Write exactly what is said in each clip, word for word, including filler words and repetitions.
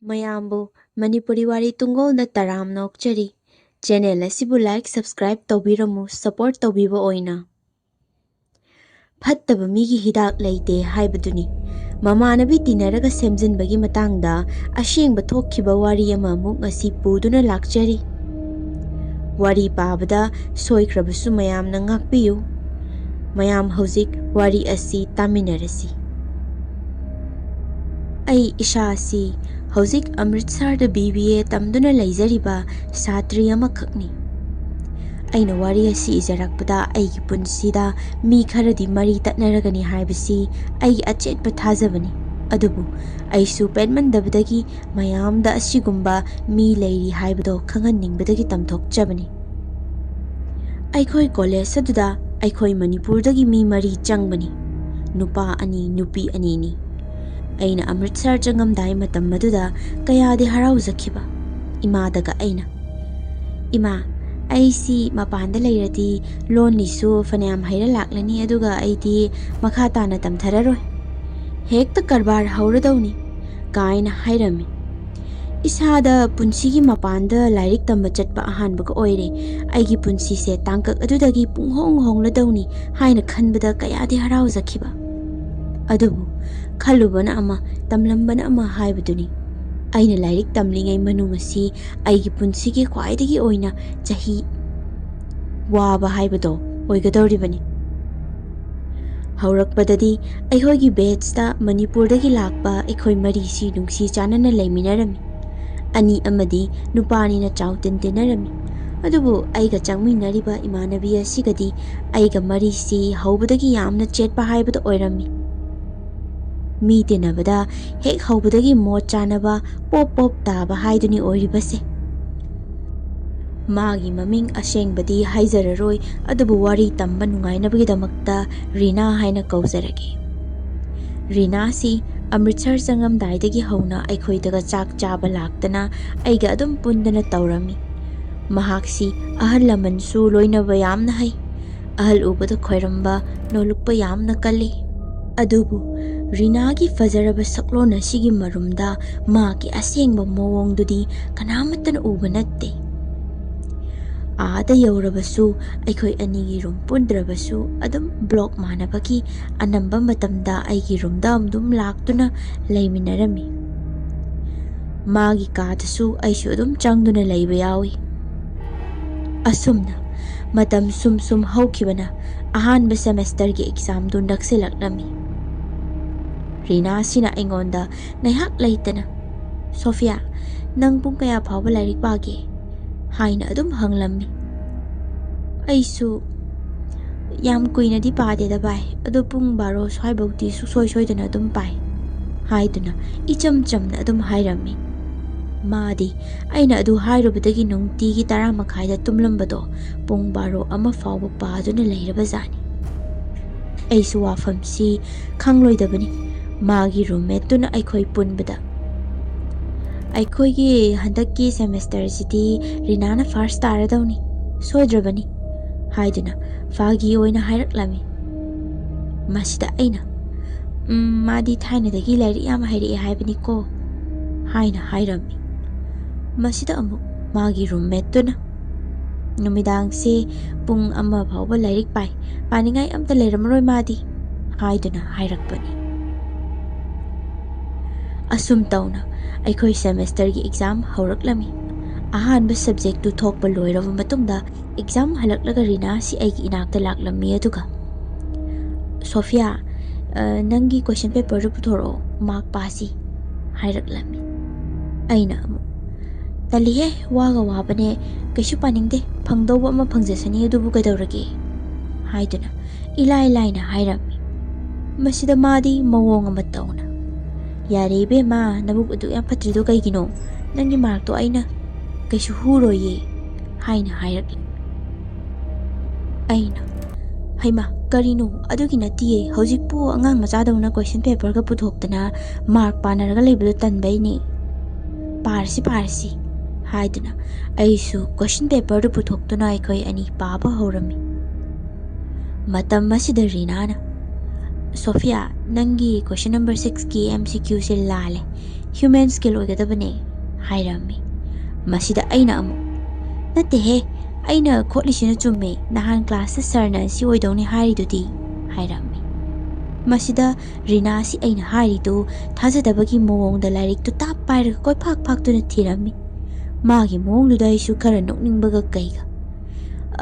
ꯃꯌꯥꯝꯕꯨ ꯃꯅꯤꯄꯨꯔꯤ ꯋꯥꯔꯤ ꯇꯨꯡꯒꯣꯜꯗ ꯇꯔꯥꯝꯅ ꯑꯣꯛꯆꯔꯤ꯫ ꯆꯦꯅꯦꯜ ꯑꯁꯤꯕꯨ ꯂꯥꯏꯛ, ꯁꯕꯁꯀ꯭ꯔꯥꯏꯕ ꯇꯧꯕꯤꯔꯝꯃꯨ, ꯁꯄꯣꯔꯠ ꯇꯧꯕꯤꯕ ꯑꯣꯏꯅ꯫ ꯐꯠꯇꯕ ꯃꯤꯒꯤ ꯍꯤꯗꯥꯛ ꯂꯩꯇꯦ ꯍꯥꯏꯕꯗꯨꯅꯤ꯫ ꯃꯃꯥꯟꯅꯕꯤ ꯇꯤꯟꯅꯔꯒ ꯁꯦꯝꯖꯤꯟꯕꯒꯤ ꯃꯇꯥꯡꯗ ꯑꯁꯦꯡꯕ ꯊꯣꯛꯈꯤꯕ ꯋꯥꯔꯤ ꯑꯃꯃꯨꯛ ꯉꯁꯤ ꯄꯨꯗꯨꯅ ꯂꯥꯛꯆꯔꯤ꯫ ꯋꯥꯔꯤ ꯄꯥꯕꯗ ꯁꯣꯏꯈ꯭ꯔꯕꯁꯨ ꯃꯌꯥꯝꯅ ꯉꯥꯛꯄꯤꯌꯨ꯫ ꯃꯌꯥꯝ ꯍꯧꯖꯤꯛ ꯋꯥꯔꯤ ꯑꯁꯤ ꯇꯥꯃꯤꯟꯅꯔꯁꯤ꯫ ꯑꯩ ꯏꯁꯥꯁꯤ ꯍꯧꯖꯤꯛ ꯑꯃ꯭ꯔꯤꯠꯁꯔꯗ ꯕꯤ ꯕꯤ ꯑꯦ ꯇꯝꯗꯨꯅ ꯂꯩꯖꯔꯤꯕ ꯁꯥꯇ꯭ꯔꯤ ꯑꯃꯈꯛꯅꯤ꯫ ꯑꯩꯅ ꯋꯥꯔꯤ ꯑꯁꯤ ꯏꯖꯔꯛꯄꯗ ꯑꯩꯒꯤ ꯄꯨꯟꯁꯤꯗ ꯃꯤ ꯈꯔꯗꯤ ꯃꯔꯤ ꯇꯠꯅꯔꯒꯅꯤ ꯍꯥꯏꯕꯁꯤ ꯑꯩꯒꯤ ꯑꯆꯦꯠꯄ ꯊꯥꯖꯕꯅꯤ꯫ ꯑꯗꯨꯕꯨ ꯑꯩꯁꯨ ꯄꯦꯟꯃꯟꯗꯕꯗꯒꯤ ꯃꯌꯥꯝꯗ ꯑꯁꯤꯒꯨꯝꯕ ꯃꯤ ꯂꯩꯔꯤ ꯍꯥꯏꯕꯗꯣ ꯈꯪꯍꯟꯅꯤꯡꯕꯗꯒꯤ ꯇꯝꯊꯣꯛꯆꯕꯅꯤ꯫ ꯑꯩꯈꯣꯏ ꯀꯣꯂꯦꯖ ꯑꯗꯨꯗ ꯑꯩꯈꯣꯏ ꯃꯅꯤꯄꯨꯔꯗꯒꯤ ꯃꯤ ꯃꯔꯤ ꯆꯪꯕꯅꯤ꯫ ꯅꯨꯄꯥ ꯑꯅꯤ, ꯅꯨꯄꯤ ꯑꯅꯤꯅꯤ꯫ ꯑꯩꯅ ꯑꯃ꯭ꯔꯤꯠꯁꯔ ꯆꯪꯉꯝꯗꯥꯏ ꯃꯇꯝ ꯑꯗꯨꯗ ꯀꯌꯥꯗꯤ ꯍꯔꯥꯎꯖꯈꯤꯕ꯫ ꯏꯃꯥꯗꯒ ꯑꯩꯅ, "ꯏꯃꯥ, ꯑꯩꯁꯤ ꯃꯄꯥꯟꯗ ꯂꯩꯔꯗꯤ ꯂꯣꯟꯂꯤꯁꯨ ꯐꯅꯌꯥꯝ ꯍꯩꯔ ꯂꯥꯛꯂꯅꯤ, ꯑꯗꯨꯒ ꯑꯩꯗꯤ ꯃꯈꯥ ꯇꯥꯅ ꯇꯝꯊꯔꯔꯣꯏ꯫ ꯍꯦꯛꯇ ꯀꯔꯕꯥꯔ ꯍꯧꯔꯗꯧꯅꯤ" ꯀꯥꯏꯅ ꯍꯥꯏꯔꯝꯃꯤ꯫ ꯏꯁꯥꯗ ꯄꯨꯟꯁꯤꯒꯤ ꯃꯄꯥꯟꯗ ꯂꯥꯏꯔꯤꯛ ꯇꯝꯕ ꯆꯠꯄ ꯑꯍꯥꯟꯕꯒ ꯑꯣꯏꯔꯦ꯫ ꯑꯩꯒꯤ ꯄꯨꯟꯁꯤꯁꯦ ꯇꯥꯡꯀꯛ ꯑꯗꯨꯗꯒꯤ ꯄꯨꯡꯍꯣꯡ ꯍꯣꯡꯂꯗꯧꯅꯤ ꯍꯥꯏꯅ ꯈꯟꯕꯗ ꯀꯌꯥꯗꯤ ꯍꯔꯥꯎꯖꯈꯤꯕ꯫ ꯑꯗꯨꯕꯨ ꯈꯜꯂꯨꯕꯅ ꯑꯃ, ꯇꯝꯂꯝꯕꯅ ꯑꯃ ꯍꯥꯏꯕꯗꯨꯅꯤ꯫ ꯑꯩꯅ ꯂꯥꯏꯔꯤꯛ ꯇꯝꯂꯤꯉꯩ ꯃꯅꯨꯡ ꯑꯁꯤ ꯑꯩꯒꯤ ꯄꯨꯟꯁꯤꯒꯤ ꯈ꯭ꯋꯥꯏꯗꯒꯤ ꯑꯣꯏꯅ ꯆꯍꯤ ꯋꯥꯕ ꯍꯥꯏꯕꯗꯣ ꯑꯣꯏꯒꯗꯧꯔꯤꯕꯅꯤ꯫ ꯍꯧꯔꯛꯄꯗꯗꯤ ꯑꯩꯈꯣꯏꯒꯤ ꯕꯦꯠꯁꯇ ꯃꯅꯤꯄꯨꯔꯗꯒꯤ ꯂꯥꯛꯄ ꯑꯩꯈꯣꯏ ꯃꯔꯤꯁꯤ ꯅꯨꯡꯁꯤ ꯆꯥꯟꯅꯅ ꯂꯩꯃꯤꯟꯅꯔꯝꯃꯤ꯫ ꯑꯅꯤ ꯑꯃꯗꯤ ꯅꯨꯄꯥꯅꯤꯅ ꯆꯥꯎ ꯇꯤꯟ ꯇꯤꯟꯅꯔꯝꯃꯤ꯫ ꯑꯗꯨꯕꯨ ꯑꯩꯒ ꯆꯪꯃꯤꯟꯅꯔꯤꯕ ꯏꯃꯥꯟꯅꯕꯤ ꯑꯁꯤꯒꯗꯤ ꯑꯩꯒ ꯃꯔꯤꯁꯤ ꯍꯧꯕꯗꯒꯤ ꯌꯥꯝꯅ ꯆꯦꯠꯄ ꯍꯥꯏꯕꯗꯨ ꯑꯣꯏꯔꯝꯃꯤ꯫ ꯃꯤ ꯇꯤꯟꯅꯕꯗ ꯍꯦꯛ ꯍꯧꯕꯗꯒꯤ ꯃꯣꯠ ꯆꯥꯅꯕ, ꯄꯣꯞ ꯄꯣꯞ ꯇꯥꯕ ꯍꯥꯏꯗꯨꯅꯤ ꯑꯣꯏꯔꯤꯕꯁꯦ꯫ ꯃꯥꯒꯤ ꯃꯃꯤꯡ ꯑꯁꯦꯡꯕꯗꯤ ꯍꯥꯏꯖꯔꯔꯣꯏ, ꯑꯗꯨꯕꯨ ꯋꯥꯔꯤ ꯇꯝꯕ ꯅꯨꯡꯉꯥꯏꯅꯕꯒꯤꯗꯃꯛꯇ ꯔꯤꯅꯥ ꯍꯥꯏꯅ ꯀꯧꯖꯔꯒꯦ꯫ ꯔꯤꯅꯥꯁꯤ ꯑꯃ꯭ꯔꯤꯠꯁꯔ ꯆꯪꯉꯝꯗꯥꯏꯗꯒꯤ ꯍꯧꯅ ꯑꯩꯈꯣꯏꯗꯒ ꯆꯥꯛ ꯆꯥꯕ ꯂꯥꯛꯇꯅ ꯑꯩꯒ ꯑꯗꯨꯝ ꯄꯨꯟꯗꯅ ꯇꯧꯔꯝꯃꯤ꯫ ꯃꯍꯥꯛꯁꯤ ꯑꯍꯜ ꯂꯃꯟꯁꯨ ꯂꯣꯏꯅꯕ ꯌꯥꯝꯅ ꯍꯩ꯫ ꯑꯍꯜ ꯎꯕꯗ ꯈꯣꯏꯔꯝꯕ, ꯅꯣꯂꯨꯛꯄ ꯌꯥꯝꯅ ꯀꯜꯂꯤ꯫ ꯑꯗꯨꯕꯨ ꯔꯤꯅꯥꯒꯤ ꯐꯖꯔꯕ ꯁꯛꯂꯣꯟ ꯑꯁꯤꯒꯤ ꯃꯔꯨꯝꯗ ꯃꯥꯒꯤ ꯑꯁꯦꯡꯕ ꯃꯑꯣꯡꯗꯨꯗꯤ ꯀꯅꯥꯃꯠꯇꯅ ꯎꯕ ꯅꯠꯇꯦ꯫ ꯑꯥꯗ ꯌꯧꯔꯕꯁꯨ ꯑꯩꯈꯣꯏ ꯑꯅꯤꯒꯤ ꯔꯨꯝ ꯄꯨꯟꯗ꯭ꯔꯕꯁꯨ ꯑꯗꯨꯝ ꯕ꯭ꯂꯣꯛ ꯃꯥꯟꯅꯕꯒꯤ ꯑꯅꯝꯕ ꯃꯇꯝꯗ ꯑꯩꯒꯤ ꯔꯨꯝꯗ ꯑꯗꯨꯝ ꯂꯥꯛꯇꯨꯅ ꯂꯩꯃꯤꯟꯅꯔꯝꯃꯤ꯫ ꯃꯥꯒꯤ ꯀꯥꯗꯁꯨ ꯑꯩꯁꯨ ꯑꯗꯨꯝ ꯆꯪꯗꯨꯅ ꯂꯩꯕ ꯌꯥꯎꯏ꯫ ꯑꯁꯨꯝꯅ ꯃꯇꯝ ꯁꯨꯝ ꯁꯨꯝ ꯍꯧꯈꯤꯕꯅ ꯑꯍꯥꯟꯕ ꯁꯦꯃꯦꯁꯇꯔꯒꯤ ꯑꯦꯛꯖꯥꯝꯗꯨ ꯅꯛꯁꯤꯜꯂꯛꯂꯝꯃꯤ꯫ ꯔꯤꯅꯥꯁꯤꯅ ꯑꯩꯉꯣꯟꯗ ꯉꯥꯏꯍꯥꯛ ꯂꯩꯇꯅ, "ꯁꯣꯐꯤꯌꯥ, ꯅꯪ ꯄꯨꯡ ꯀꯌꯥ ꯐꯥꯎꯕ ꯂꯥꯏꯔꯤꯛ ꯄꯥꯒꯦ?" ꯍꯥꯏꯅ ꯑꯗꯨꯝ ꯍꯪꯂꯝꯃꯤ꯫ ꯑꯩꯁꯨ, "ꯌꯥꯝ ꯀꯨꯏꯅꯗꯤ ꯄꯥꯗꯦꯗ ꯚꯥꯏ, ꯑꯗꯣ ꯄꯨꯡ ꯕꯥꯔꯣ ꯁ꯭ꯋꯥꯏꯐꯧꯗꯤ ꯁꯨꯡꯁꯣꯏ ꯁꯣꯏꯗꯅ ꯑꯗꯨꯝ ꯄꯥꯏ" ꯍꯥꯏꯗꯨꯅ ꯏꯆꯝ ꯆꯝꯅ ꯑꯗꯨꯝ ꯍꯥꯏꯔꯝꯃꯤ꯫ ꯃꯥꯗꯤ ꯑꯩꯅ ꯑꯗꯨ ꯍꯥꯏꯔꯨꯕꯗꯒꯤ ꯅꯨꯡꯇꯤꯒꯤ ꯇꯔꯥ ꯃꯈꯥꯏꯗ ꯇꯨꯝꯂꯝꯕꯗꯣ ꯄꯨꯡ ꯕꯥꯔꯣ ꯑꯃ ꯐꯥꯎꯕ ꯄꯥꯗꯨꯅ ꯂꯩꯔꯕꯖꯥꯠꯅꯤ꯫ ꯑꯩꯁꯨ ꯋꯥꯐꯝꯁꯤ ꯈꯪꯂꯣꯏꯗꯕꯅꯤ꯫ ꯃꯥꯒꯤ ꯔꯨꯝꯃꯦꯠꯇꯨꯅ ꯑꯩꯈꯣꯏ ꯄꯨꯟꯕꯗ, "ꯑꯩꯈꯣꯏꯒꯤ ꯍꯟꯗꯛꯀꯤ ꯁꯦꯃꯦꯁꯇꯔꯁꯤꯗꯤ ꯔꯤꯅꯥꯅ ꯐꯥꯔꯁ ꯇꯥꯔꯗꯧꯅꯤ, ꯁꯣꯏꯗ꯭ꯔꯕꯅꯤ" ꯍꯥꯏꯗꯨꯅ ꯐꯥꯒꯤ ꯑꯣꯏꯅ ꯍꯥꯏꯔꯛꯂꯝꯃꯤ꯫ ꯃꯁꯤꯗ ꯑꯩꯅ, "ꯎꯝ, ꯃꯥꯗꯤ ꯊꯥꯏꯅꯗꯒꯤ ꯂꯥꯏꯔꯤꯛ ꯌꯥꯝ ꯍꯩꯔꯛꯑꯦ ꯍꯥꯏꯕꯅꯤꯀꯣ" ꯍꯥꯏꯅ ꯍꯥꯏꯔꯝꯃꯤ꯫ ꯃꯁꯤꯗ ꯑꯃꯨꯛ ꯃꯥꯒꯤ ꯔꯨꯝꯃꯦꯠꯇꯨꯅ, "ꯅꯨꯃꯤꯗꯥꯡꯁꯦ ꯄꯨꯡ ꯑꯃ ꯐꯥꯎꯕ ꯂꯥꯏꯔꯤꯛ ꯄꯥꯏ, ꯄꯥꯅꯤꯡꯉꯥꯏ ꯑꯝꯇ ꯂꯩꯔꯝꯃꯔꯣꯏ ꯃꯥꯗꯤ" ꯍꯥꯏꯗꯨꯅ ꯍꯥꯏꯔꯛꯄꯅꯤ꯫ ꯑꯁꯨꯝ ꯇꯧꯅ ꯑꯩꯈꯣꯏ ꯁꯦꯃꯦꯁꯇꯔꯒꯤ ꯑꯦꯛꯖꯥꯝ ꯍꯧꯔꯛꯂꯝꯃꯤ꯫ ꯑꯍꯥꯟꯕ ꯁꯕꯖꯦꯛꯇꯨ ꯊꯣꯛꯄ ꯂꯣꯏꯔꯕ ꯃꯇꯨꯡꯗ ꯑꯦꯛꯖꯥꯝ ꯍꯜꯂꯛꯂꯒ ꯔꯤꯅꯥꯁꯤ ꯑꯩꯒꯤ ꯏꯅꯥꯛꯇ ꯂꯥꯛꯂꯝꯃꯤ꯫ ꯑꯗꯨꯒ, "ꯁꯣꯐꯤꯌꯥ, ꯑ, ꯅꯪꯒꯤ ꯀꯣꯏꯁꯟ ꯄꯦꯄꯔꯗꯨ ꯄꯨꯊꯣꯔꯛꯑꯣ, ꯃꯥꯔꯛ ꯄꯥꯁꯤ" ꯍꯥꯏꯔꯛꯂꯝꯃꯤ꯫ ꯑꯩꯅ ꯑꯃꯨꯛ, "ꯇꯜꯂꯤꯍꯦ, ꯋꯥꯒ ꯋꯥꯕꯅꯦ, ꯀꯩꯁꯨ ꯄꯥꯅꯤꯡꯗꯦ, ꯐꯪꯗꯧꯕ ꯑꯃ ꯐꯪꯖꯁꯅꯤ, ꯑꯗꯨꯕꯨ ꯀꯩꯗꯧꯔꯒꯦ?" ꯍꯥꯏꯗꯨꯅ ꯏꯂꯥꯏ ꯂꯥꯏꯅ ꯍꯥꯏꯔꯝꯃꯤ꯫ ꯃꯁꯤꯗ ꯃꯥꯗꯤ ꯃꯑꯣꯡ ꯑꯃ ꯇꯧꯅ, "ꯌꯥꯔꯦ ꯏꯕꯦꯝꯃ, ꯅꯕꯨꯛ ꯑꯗꯨꯛ ꯌꯥꯝ ꯐꯠꯇ꯭ꯔꯤꯗꯣ ꯀꯩꯒꯤꯅꯣ? ꯅꯪꯒꯤ ꯃꯥꯔꯛꯇꯣ ꯑꯩꯅ ꯀꯩꯁꯨ ꯍꯨꯔꯣꯏꯌꯦ" ꯍꯥꯏꯅ ꯍꯥꯏꯔꯛꯂꯤ꯫ ꯑꯩꯅ, "ꯍꯩꯃꯥ, ꯀꯔꯤꯅꯣ? ꯑꯗꯨꯒꯤ ꯅꯠꯇꯤꯌꯦ, ꯍꯧꯖꯤꯛꯄꯨ ꯑꯉꯥꯡ ꯃꯆꯥꯗꯧꯅ ꯀꯣꯏꯁꯟ ꯄꯦꯄꯔꯒ ꯄꯨꯊꯣꯛꯇꯅ ꯃꯥꯔꯛ ꯄꯥꯅꯔꯒ ꯂꯩꯕꯗꯣ ꯇꯟꯕꯩꯅꯦ꯫ ꯄꯥꯔꯁꯤ, ꯄꯥꯔꯁꯤ" ꯍꯥꯏꯗꯨꯅ ꯑꯩꯁꯨ ꯀꯣꯏꯁꯟ ꯄꯦꯄꯔꯗꯨ ꯄꯨꯊꯣꯛꯇꯨꯅ ꯑꯩꯈꯣꯏ ꯑꯅꯤ ꯄꯥꯕ ꯍꯧꯔꯝꯃꯤ꯫ ꯃꯇꯝ ꯑꯁꯤꯗ ꯔꯤꯅꯥꯅ, "ꯁꯣꯐꯤꯌꯥ, ꯅꯪꯒꯤ question number sixꯀꯤ M C Qꯁꯦ ꯂꯥꯜꯂꯦ, human skill ꯑꯣꯏꯒꯗꯕꯅꯦ" ꯍꯥꯏꯔꯝꯃꯤ꯫ ꯃꯁꯤꯗ ꯑꯩꯅ ꯑꯃꯨꯛ, "ꯅꯠꯇꯦꯍꯦ, ꯑꯩꯅ ꯈꯣꯠꯂꯤꯁꯤꯅ ꯆꯨꯝꯃꯦ, ꯅꯍꯥꯟ classꯇ sirꯅ ꯑꯁꯤ ꯑꯣꯏꯗꯧꯅꯤ ꯍꯥꯏꯔꯤꯗꯨꯗꯤ" ꯍꯥꯏꯔꯝꯃꯤ꯫ ꯃꯁꯤꯗ ꯔꯤꯅꯥꯁꯤ ꯑꯩꯅ ꯍꯥꯏꯔꯤꯗꯨ ꯊꯥꯖꯗꯕꯒꯤ ꯃꯑꯣꯡꯗ ꯂꯥꯏꯔꯤꯛꯇꯨ ꯇꯥꯞ ꯄꯥꯏꯔꯒ ꯀꯣꯏꯐꯥꯛ ꯐꯥꯛꯇꯨꯅ ꯊꯤꯔꯝꯃꯤ꯫ ꯃꯥꯒꯤ ꯃꯑꯣꯡꯗꯨꯗ ꯑꯩꯁꯨ ꯈꯔ ꯅꯣꯛꯅꯤꯡꯕꯒ ꯀꯩꯒ꯫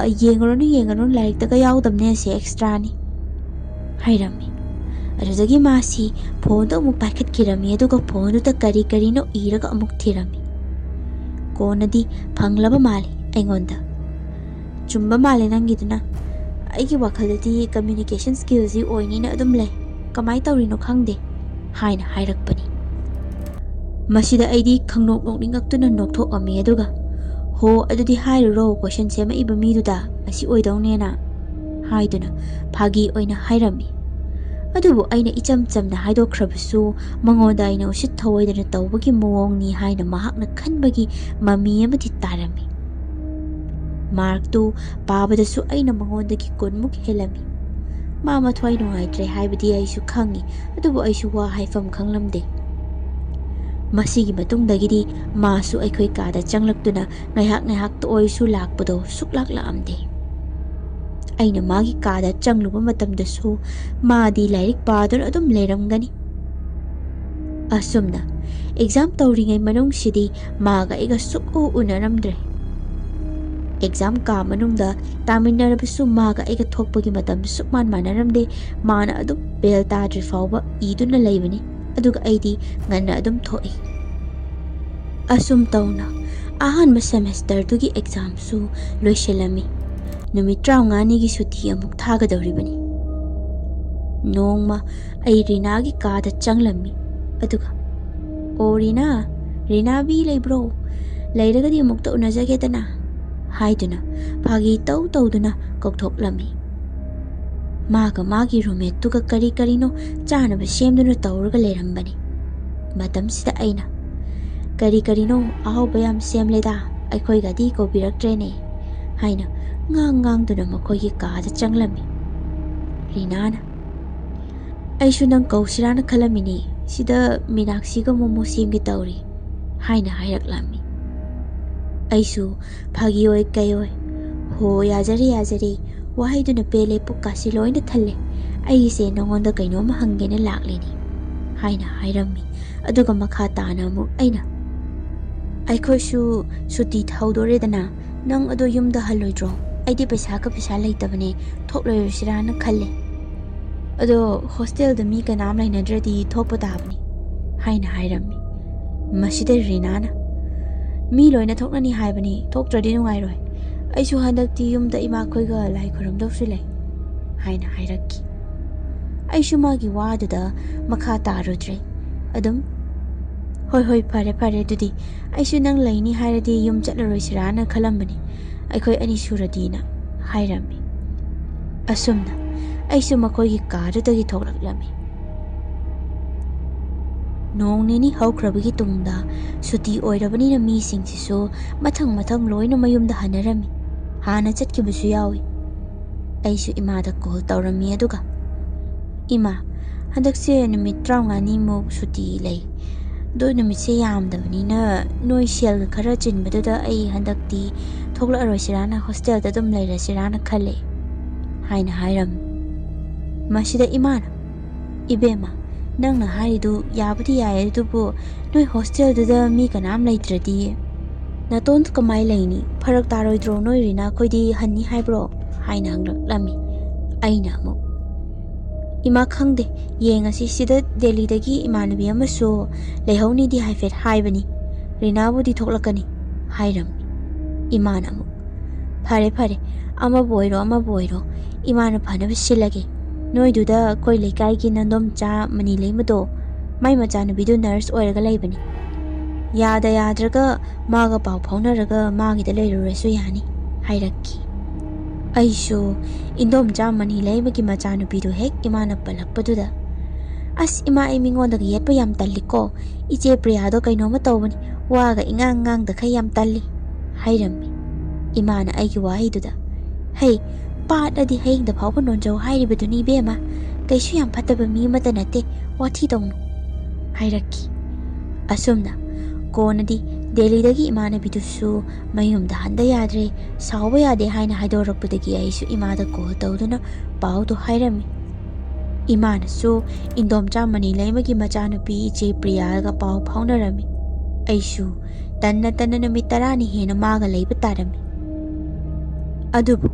"ꯑ, ꯌꯦꯡꯉꯨꯔꯅꯨ, ꯌꯦꯡꯉꯨꯔꯅꯨ, ꯂꯥꯏꯔꯤꯛꯇꯒ ꯌꯥꯎꯗꯕꯅꯦ, ꯑꯁꯤ extraꯅꯤ" ꯍꯥꯏꯔꯝꯃꯤ꯫ ꯑꯗꯨꯗꯒꯤ ꯃꯥꯁꯤ phoneꯗꯣ ꯑꯃꯨꯛ ꯄꯥꯏꯈꯠꯈꯤꯔꯝꯃꯤ, ꯑꯗꯨꯒ phoneꯗꯨꯗ ꯀꯔꯤ ꯀꯔꯤꯅꯣ ꯏꯔꯒ ꯑꯃꯨꯛ ꯊꯤꯔꯝꯃꯤ꯫ ꯀꯣꯟꯅꯗꯤ ꯐꯪꯂꯕ ꯃꯥꯜꯂꯤ ꯑꯩꯉꯣꯟꯗ꯫ "ꯆꯨꯝꯕ ꯃꯥꯜꯂꯦ ꯅꯪꯒꯤꯗꯨꯅ꯫ ꯑꯩꯒꯤ ꯋꯥꯈꯜꯗꯗꯤ communication skillꯁꯤ ꯑꯣꯏꯅꯤꯅ ꯑꯗꯨꯝ ꯂꯩ꯫ ꯀꯃꯥꯏ ꯇꯧꯔꯤꯅꯣ ꯈꯪꯗꯦ" ꯍꯥꯏꯅ ꯍꯥꯏꯔꯛꯄꯅꯤ꯫ ꯃꯁꯤꯗ ꯑꯩꯗꯤ ꯈꯪꯅꯣꯛ ꯅꯣꯛꯅꯤꯡꯉꯛꯇꯨꯅ ꯅꯣꯛꯊꯣꯛꯑꯝꯃꯤ, ꯑꯗꯨꯒ "ꯍꯣ, ꯑꯗꯨꯗꯤ ꯍꯥꯏꯔꯨꯔꯣ question ꯁꯦꯝꯃꯛꯏꯕ ꯃꯤꯗꯨꯗ ꯑꯁꯤ ꯑꯣꯏꯗꯧꯅꯦꯅ" ꯍꯥꯏꯗꯨꯅ ꯐꯥꯒꯤ ꯑꯣꯏꯅ ꯍꯥꯏꯔꯝꯃꯤ꯫ ꯑꯗꯨꯕꯨ ꯑꯩꯅ ꯏꯆꯝ ꯆꯝꯅ ꯍꯥꯏꯗꯣꯛꯈ꯭ꯔꯕꯁꯨ, ꯃꯉꯣꯟꯗ ꯑꯩꯅ ꯎꯁꯤꯠ ꯊꯑꯣꯏꯗꯅ ꯇꯧꯕꯒꯤ ꯃꯑꯣꯡꯅꯤ ꯍꯥꯏꯅ ꯃꯍꯥꯛꯅ ꯈꯟꯕꯒꯤ ꯃꯃꯤ ꯑꯃꯗꯤ ꯇꯥꯔꯝꯃꯤ꯫ Markꯇꯨ ꯄꯥꯕꯗꯁꯨ ꯑꯩꯅ ꯃꯉꯣꯟꯗꯒꯤ ꯀꯨꯟꯃꯨꯛ ꯍꯦꯜꯂꯝꯃꯤ꯫ ꯃꯥ ꯃꯊ꯭ꯋꯥꯏ ꯅꯨꯡꯉꯥꯏꯇ꯭ꯔꯦ ꯍꯥꯏꯕꯗꯤ ꯑꯩꯁꯨ ꯈꯪꯉꯤ, ꯑꯗꯨꯕꯨ ꯑꯩꯁꯨ ꯋꯥ ꯍꯥꯏꯐꯝ ꯈꯪꯂꯝꯗꯦ꯫ ꯃꯁꯤꯒꯤ ꯃꯇꯨꯡꯗꯒꯤꯗꯤ ꯃꯥꯁꯨ ꯑꯩꯈꯣꯏ ꯀꯥꯗ ꯆꯪꯂꯛꯇꯨꯅ ꯉꯥꯏꯍꯥꯛ ꯉꯥꯏꯍꯥꯛꯇ ꯑꯣꯏꯔꯁꯨ ꯂꯥꯛꯄꯗꯣ ꯁꯨꯛꯂꯥꯛ ꯂꯥꯛꯑꯝꯗꯦ꯫ ꯑꯩꯅ ꯃꯥꯒꯤ ꯀꯥꯗ ꯆꯪꯂꯨꯕ ꯃꯇꯝꯗꯁꯨ ꯃꯥꯗꯤ ꯂꯥꯏꯔꯤꯛ ꯄꯥꯗꯨꯅ ꯑꯗꯨꯝ ꯂꯩꯔꯝꯒꯅꯤ꯫ ꯑꯁꯨꯝꯅ exam ꯇꯧꯔꯤꯉꯩ ꯃꯅꯨꯡꯁꯤꯗꯤ ꯃꯥꯒ ꯑꯩꯒ ꯁꯨꯛꯎ ꯎꯅꯔꯝꯗ꯭ꯔꯦ꯫ Exam ꯀꯥ ꯃꯅꯨꯡꯗ ꯇꯥꯃꯤꯟꯅꯔꯕꯁꯨ ꯃꯥꯒ ꯑꯩꯒ ꯊꯣꯛꯄꯒꯤ ꯃꯇꯝ ꯁꯨꯛꯃꯥꯟ ꯃꯥꯟꯅꯔꯝꯗꯦ꯫ ꯃꯥꯅ ꯑꯗꯨꯝ bell ꯇꯥꯗ꯭ꯔꯤ ꯐꯥꯎꯕ ꯏꯗꯨꯅ ꯂꯩꯕꯅꯤ, ꯑꯗꯨꯒ ꯑꯩꯗꯤ ꯉꯟꯅ ꯑꯗꯨꯝ ꯊꯣꯛꯏ꯫ ꯑꯁꯨꯝ ꯇꯧꯅ ꯑꯍꯥꯟꯕ semesterꯗꯨꯒꯤ examꯁꯨ ꯂꯣꯏꯁꯤꯜꯂꯝꯃꯤ꯫ ꯅꯨꯃꯤꯠ ꯇꯔꯥꯃꯉꯥꯅꯤꯒꯤ ꯁꯨꯇꯤ ꯑꯃꯨꯛ ꯊꯥꯒꯗꯧꯔꯤꯕꯅꯤ꯫ ꯅꯣꯡꯃ ꯑꯩ ꯔꯤꯅꯥꯒꯤ ꯀꯥꯗ ꯆꯪꯂꯝꯃꯤ꯫ ꯑꯗꯨꯒ, "ꯑꯣ ꯔꯤꯅꯥ, ꯔꯤꯅꯥꯕꯤ ꯂꯩꯕ꯭ꯔꯣ? ꯂꯩꯔꯒꯗꯤ ꯑꯃꯨꯛꯇ ꯎꯅꯖꯒꯦꯗꯅ" ꯍꯥꯏꯗꯨꯅ ꯐꯥꯒꯤ ꯇꯧ ꯇꯧꯗꯨꯅ ꯀꯧꯊꯣꯛꯂꯝꯃꯤ꯫ ꯃꯥꯒ ꯃꯥꯒꯤ roommateꯇꯨꯒ ꯀꯔꯤ ꯀꯔꯤꯅꯣ ꯆꯥꯅꯕ ꯁꯦꯝꯗꯨꯅ ꯇꯧꯔꯒ ꯂꯩꯔꯝꯕꯅꯤ꯫ ꯃꯇꯝꯁꯤꯗ ꯑꯩꯅ, "ꯀꯔꯤ ꯀꯔꯤꯅꯣ ꯑꯍꯥꯎꯕ ꯌꯥꯝ ꯁꯦꯝꯂꯦꯗ, ꯑꯩꯈꯣꯏꯒꯗꯤ ꯀꯧꯕꯤꯔꯛꯇ꯭ꯔꯦꯅꯦ" ꯍꯥꯏꯅ ꯉꯥꯡ ꯉꯥꯡꯗꯨꯅ ꯃꯈꯣꯏꯒꯤ ꯀꯥꯗ ꯆꯪꯂꯝꯃꯤ꯫ ꯔꯤꯅꯥꯅ, "ꯑꯩꯁꯨ ꯅꯪ ꯀꯧꯁꯤꯔꯥꯅ ꯈꯜꯂꯝꯃꯤꯅꯦ, ꯁꯤꯗ ꯃꯤꯅꯥꯛꯁꯤꯒ ꯃꯣꯃꯣ ꯁꯦꯝꯒꯦ ꯇꯧꯔꯤ" ꯍꯥꯏꯅ ꯍꯥꯏꯔꯛꯂꯝꯃꯤ꯫ ꯑꯩꯁꯨ ꯐꯥꯒꯤ ꯑꯣꯏ ꯀꯩ ꯑꯣꯏ, "ꯍꯣ, ꯌꯥꯖꯔꯦ, ꯌꯥꯖꯔꯦ, ꯋꯥꯍꯩꯗꯨꯅ ꯄꯦꯜꯂꯦ, ꯄꯨꯛꯀꯥꯁꯤ ꯂꯣꯏꯅ ꯊꯜꯂꯦ꯫ ꯑꯩꯁꯦ ꯅꯉꯣꯟꯗ ꯀꯩꯅꯣꯝꯃ ꯍꯪꯒꯦꯅ ꯂꯥꯛꯂꯤꯅꯤ" ꯍꯥꯏꯅ ꯍꯥꯏꯔꯝꯃꯤ꯫ ꯑꯗꯨꯒ ꯃꯈꯥ ꯇꯥꯅ ꯑꯃꯨꯛ ꯑꯩꯅ, "ꯑꯩꯈꯣꯏꯁꯨ ꯁꯨꯇꯤ ꯊꯧꯗꯣꯔꯦꯗꯅ, ꯅꯪ ꯑꯗꯣ ꯌꯨꯝꯗ ꯍꯜꯂꯣꯏꯗ꯭ꯔꯣ? ꯑꯩꯗꯤ ꯄꯩꯁꯥꯒ ꯄꯩꯁꯥ ꯂꯩꯇꯕꯅꯦ, ꯊꯣꯛꯂꯣꯏꯔꯁꯤꯔꯥꯅ ꯈꯜꯂꯦ꯫ ꯑꯗꯣ ꯍꯣꯁꯇꯦꯜꯗ ꯃꯤ ꯀꯅꯥꯝ ꯂꯩꯅꯗ꯭ꯔꯗꯤ ꯊꯣꯛꯄ ꯇꯥꯕꯅꯤ" ꯍꯥꯏꯅ ꯍꯥꯏꯔꯝꯃꯤ꯫ ꯃꯁꯤꯗ ꯔꯤꯅꯥꯅ, "ꯃꯤ ꯂꯣꯏꯅ ꯊꯣꯛꯅꯅꯤ ꯍꯥꯏꯕꯅꯤ, ꯊꯣꯛꯇ꯭ꯔꯗꯤ ꯅꯨꯡꯉꯥꯏꯔꯣꯏ꯫ ꯑꯩꯁꯨ ꯍꯟꯗꯛꯇꯤ ꯌꯨꯝꯗ ꯏꯃꯥꯈꯣꯏꯒ ꯂꯥꯏ ꯈꯨꯔꯨꯝꯗꯧꯁꯨ ꯂꯩ" ꯍꯥꯏꯅ ꯍꯥꯏꯔꯛꯈꯤ꯫ ꯑꯩꯁꯨ ꯃꯥꯒꯤ ꯋꯥꯗꯨꯗ ꯃꯈꯥ ꯇꯥꯔꯨꯗ꯭ꯔꯦ꯫ ꯑꯗꯨꯝ, "ꯍꯣꯏ, ꯍꯣꯏ, ꯐꯔꯦ, ꯐꯔꯦ, ꯑꯗꯨꯗꯤ ꯑꯩꯁꯨ ꯅꯪ ꯂꯩꯅꯤ ꯍꯥꯏꯔꯗꯤ ꯌꯨꯝ ꯆꯠꯂꯔꯣꯏꯁꯤꯔꯥꯅ ꯈꯜꯂꯝꯕꯅꯤ, ꯑꯩꯈꯣꯏ ꯑꯅꯤ ꯁꯨꯔꯗꯤꯅ" ꯍꯥꯏꯔꯝꯃꯤ꯫ ꯑꯁꯨꯝꯅ ꯑꯩꯁꯨ ꯃꯈꯣꯏꯒꯤ ꯀꯥꯗꯨꯗꯒꯤ ꯊꯣꯛꯂꯛꯂꯝꯃꯤ꯫ ꯅꯣꯡ ꯅꯤꯅꯤ ꯍꯧꯈ꯭ꯔꯕꯒꯤ ꯇꯨꯡꯗ ꯁꯨꯇꯤ ꯑꯣꯏꯔꯕꯅꯤꯅ ꯃꯤꯁꯤꯡꯁꯤꯁꯨ ꯃꯊꯪ ꯃꯊꯪ ꯂꯣꯏꯅ ꯃꯌꯨꯝꯗ ꯍꯟꯅꯔꯝꯃꯤ꯫ ꯍꯥꯟꯅ ꯆꯠꯈꯤꯕꯁꯨ ꯌꯥꯎꯏ꯫ ꯑꯩꯁꯨ ꯏꯃꯥꯗ ꯀꯣꯜ ꯇꯧꯔꯝꯃꯤ, ꯑꯗꯨꯒ, "ꯏꯃꯥ, ꯍꯟꯗꯛꯁꯦ ꯅꯨꯃꯤꯠ ꯇꯔꯥꯃꯉꯥꯅꯤꯃꯨꯛ ꯁꯨꯇꯤ ꯂꯩ꯫ ꯑꯗꯣ ꯅꯨꯃꯤꯠꯁꯦ ꯌꯥꯝꯗꯕꯅꯤꯅ ꯅꯣꯏ ꯁꯦꯜꯒ ꯈꯔ ꯆꯤꯟꯕꯗꯨꯗ ꯑꯩ ꯍꯟꯗꯛꯇꯤ ꯊꯣꯛꯂꯛꯑꯔꯣꯏꯁꯤꯔꯥꯅ, ꯍꯣꯁꯇꯦꯜꯗ ꯑꯗꯨꯝ ꯂꯩꯔꯁꯤꯔꯥꯅ ꯈꯜꯂꯦ" ꯍꯥꯏꯅ ꯍꯥꯏꯔꯝꯃꯤ꯫ ꯃꯁꯤꯗ ꯏꯃꯥꯅ, "ꯏꯕꯦꯝꯃ, ꯅꯪꯅ ꯍꯥꯏꯔꯤꯗꯨ ꯌꯥꯕꯨꯗꯤ ꯌꯥꯏ, ꯑꯗꯨꯕꯨ ꯅꯣꯏ ꯍꯣꯁꯇꯦꯜꯗꯨꯗ ꯃꯤ ꯀꯅꯥꯝ ꯂꯩꯇ꯭ꯔꯗꯤ ꯅꯇꯣꯝꯇ ꯀꯃꯥꯏ ꯂꯩꯅꯤ? ꯐꯔꯛ ꯇꯥꯔꯣꯏꯗ꯭ꯔꯣ ꯅꯣꯏ ꯔꯤꯅꯥ ꯈꯣꯏꯗꯤ ꯍꯟꯅꯤ ꯍꯥꯏꯕ꯭ꯔꯣ?" ꯍꯥꯏꯅ ꯍꯪꯂꯛꯂꯝꯃꯤ꯫ ꯑꯩꯅ ꯑꯃꯨꯛ, "ꯏꯃꯥ, ꯈꯪꯗꯦ, ꯌꯦꯡꯉꯁꯤ꯫ ꯁꯤꯗ ꯗꯦꯜꯂꯤꯗꯒꯤ ꯏꯃꯥꯟꯅꯕꯤ ꯑꯃꯁꯨ ꯂꯩꯍꯧꯅꯤꯗꯤ ꯍꯥꯏꯐꯦꯠ ꯍꯥꯏꯕꯅꯤ꯫ ꯔꯤꯅꯥꯕꯨꯗꯤ ꯊꯣꯛꯂꯛꯀꯅꯤ" ꯍꯥꯏꯔꯝꯃꯤ꯫ ꯏꯃꯥꯅ ꯑꯃꯨꯛ, "ꯐꯔꯦ, ꯐꯔꯦ, ꯑꯃꯕꯨ ꯑꯣꯏꯔꯣ, ꯑꯃꯕꯨ ꯑꯣꯏꯔꯣ, ꯏꯃꯥꯅ ꯐꯅꯕ ꯁꯤꯜꯂꯒꯦ꯫ ꯅꯣꯏꯗꯨꯗ ꯑꯩꯈꯣꯏ ꯂꯩꯀꯥꯏꯒꯤ ꯅꯟꯗꯣꯝꯆꯥ ꯃꯅꯤ ꯂꯩꯃꯗꯣ, ꯃꯥꯏ ꯃꯆꯥꯅꯨꯄꯤꯗꯨ ꯅꯔꯁ ꯑꯣꯏꯔꯒ ꯂꯩꯕꯅꯤ꯫ ꯌꯥꯗ ꯌꯥꯗ꯭ꯔꯒ ꯃꯥꯒ ꯄꯥꯎ ꯐꯥꯎꯅꯔꯒ ꯃꯥꯒꯤꯗ ꯂꯩꯔꯨꯔꯁꯨ ꯌꯥꯅꯤ" ꯍꯥꯏꯔꯛꯈꯤ꯫ ꯑꯩꯁꯨ ꯏꯟꯗꯣꯝꯆꯥ ꯃꯅꯤ ꯂꯩꯃꯒꯤ ꯃꯆꯥꯅꯨꯄꯤꯗꯨ ꯍꯦꯛ ꯏꯃꯥꯅ ꯄꯜꯂꯛꯄꯗꯨꯗ, "ꯑꯁ ꯏꯃꯥ, ꯑꯩ ꯃꯤꯉꯣꯟꯗꯒ ꯌꯦꯠꯄ ꯌꯥꯝ ꯇꯜꯂꯤꯀꯣ꯫ ꯏꯆꯦ ꯄ꯭ꯔꯤꯌꯥꯗꯣ ꯀꯩꯅꯣꯝꯃ ꯇꯧꯕꯅꯤ, ꯋꯥꯒ ꯏꯉꯥꯡ ꯉꯥꯡꯗꯈꯩ ꯌꯥꯝ ꯇꯜꯂꯤ" ꯍꯥꯏꯔꯝꯃꯤ꯫ ꯏꯃꯥꯅ ꯑꯩꯒꯤ ꯋꯥꯍꯩꯗꯨꯗ, "ꯍꯩ, ꯄꯥꯠꯂꯗꯤ ꯍꯌꯤꯡꯗ ꯐꯥꯎꯕ ꯅꯣꯟꯖꯧ ꯍꯥꯏꯔꯤꯕꯗꯨꯅꯤ ꯏꯕꯦꯝꯃ꯫ ꯀꯩꯁꯨ ꯌꯥꯝ ꯐꯠꯇꯕ ꯃꯤ ꯑꯃꯠꯇ ꯅꯠꯇꯦ, ꯋꯥꯊꯤ ꯇꯧꯅꯨ" ꯍꯥꯏꯔꯛꯈꯤ꯫ ꯑꯁꯨꯝꯅ ꯀꯣꯟꯅꯗꯤ ꯗꯦꯜꯂꯤꯗꯒꯤ ꯏꯃꯥꯟꯅꯕꯤꯗꯨꯁꯨ ꯃꯌꯨꯝꯗ ꯍꯟꯗ ꯌꯥꯗ꯭ꯔꯦ, ꯁꯥꯎꯕ ꯌꯥꯗꯦ ꯍꯥꯏꯅ ꯍꯥꯏꯗꯣꯔꯛꯄꯗꯒꯤ ꯑꯩꯁꯨ ꯏꯃꯥꯗ ꯀꯣꯜ ꯇꯧꯗꯨꯅ ꯄꯥꯎꯗꯨ ꯍꯥꯏꯔꯝꯃꯤ꯫ ꯏꯃꯥꯅꯁꯨ ꯏꯟꯗꯣꯝꯆꯥ ꯃꯅꯤꯂꯩꯃꯒꯤ ꯃꯆꯥꯅꯨꯄꯤ ꯏꯆꯦ ꯄ꯭ꯔꯤꯌꯥꯒ ꯄꯥꯎ ꯐꯥꯎꯅꯔꯝꯃꯤ꯫ ꯑꯩꯁꯨ ꯇꯟꯅ ꯇꯟꯅ ꯅꯨꯃꯤꯠ ꯇꯔꯥꯅꯤ ꯍꯦꯟꯅ ꯃꯥꯒ ꯂꯩꯕ ꯇꯥꯔꯝꯃꯤ꯫ ꯑꯗꯨꯕꯨ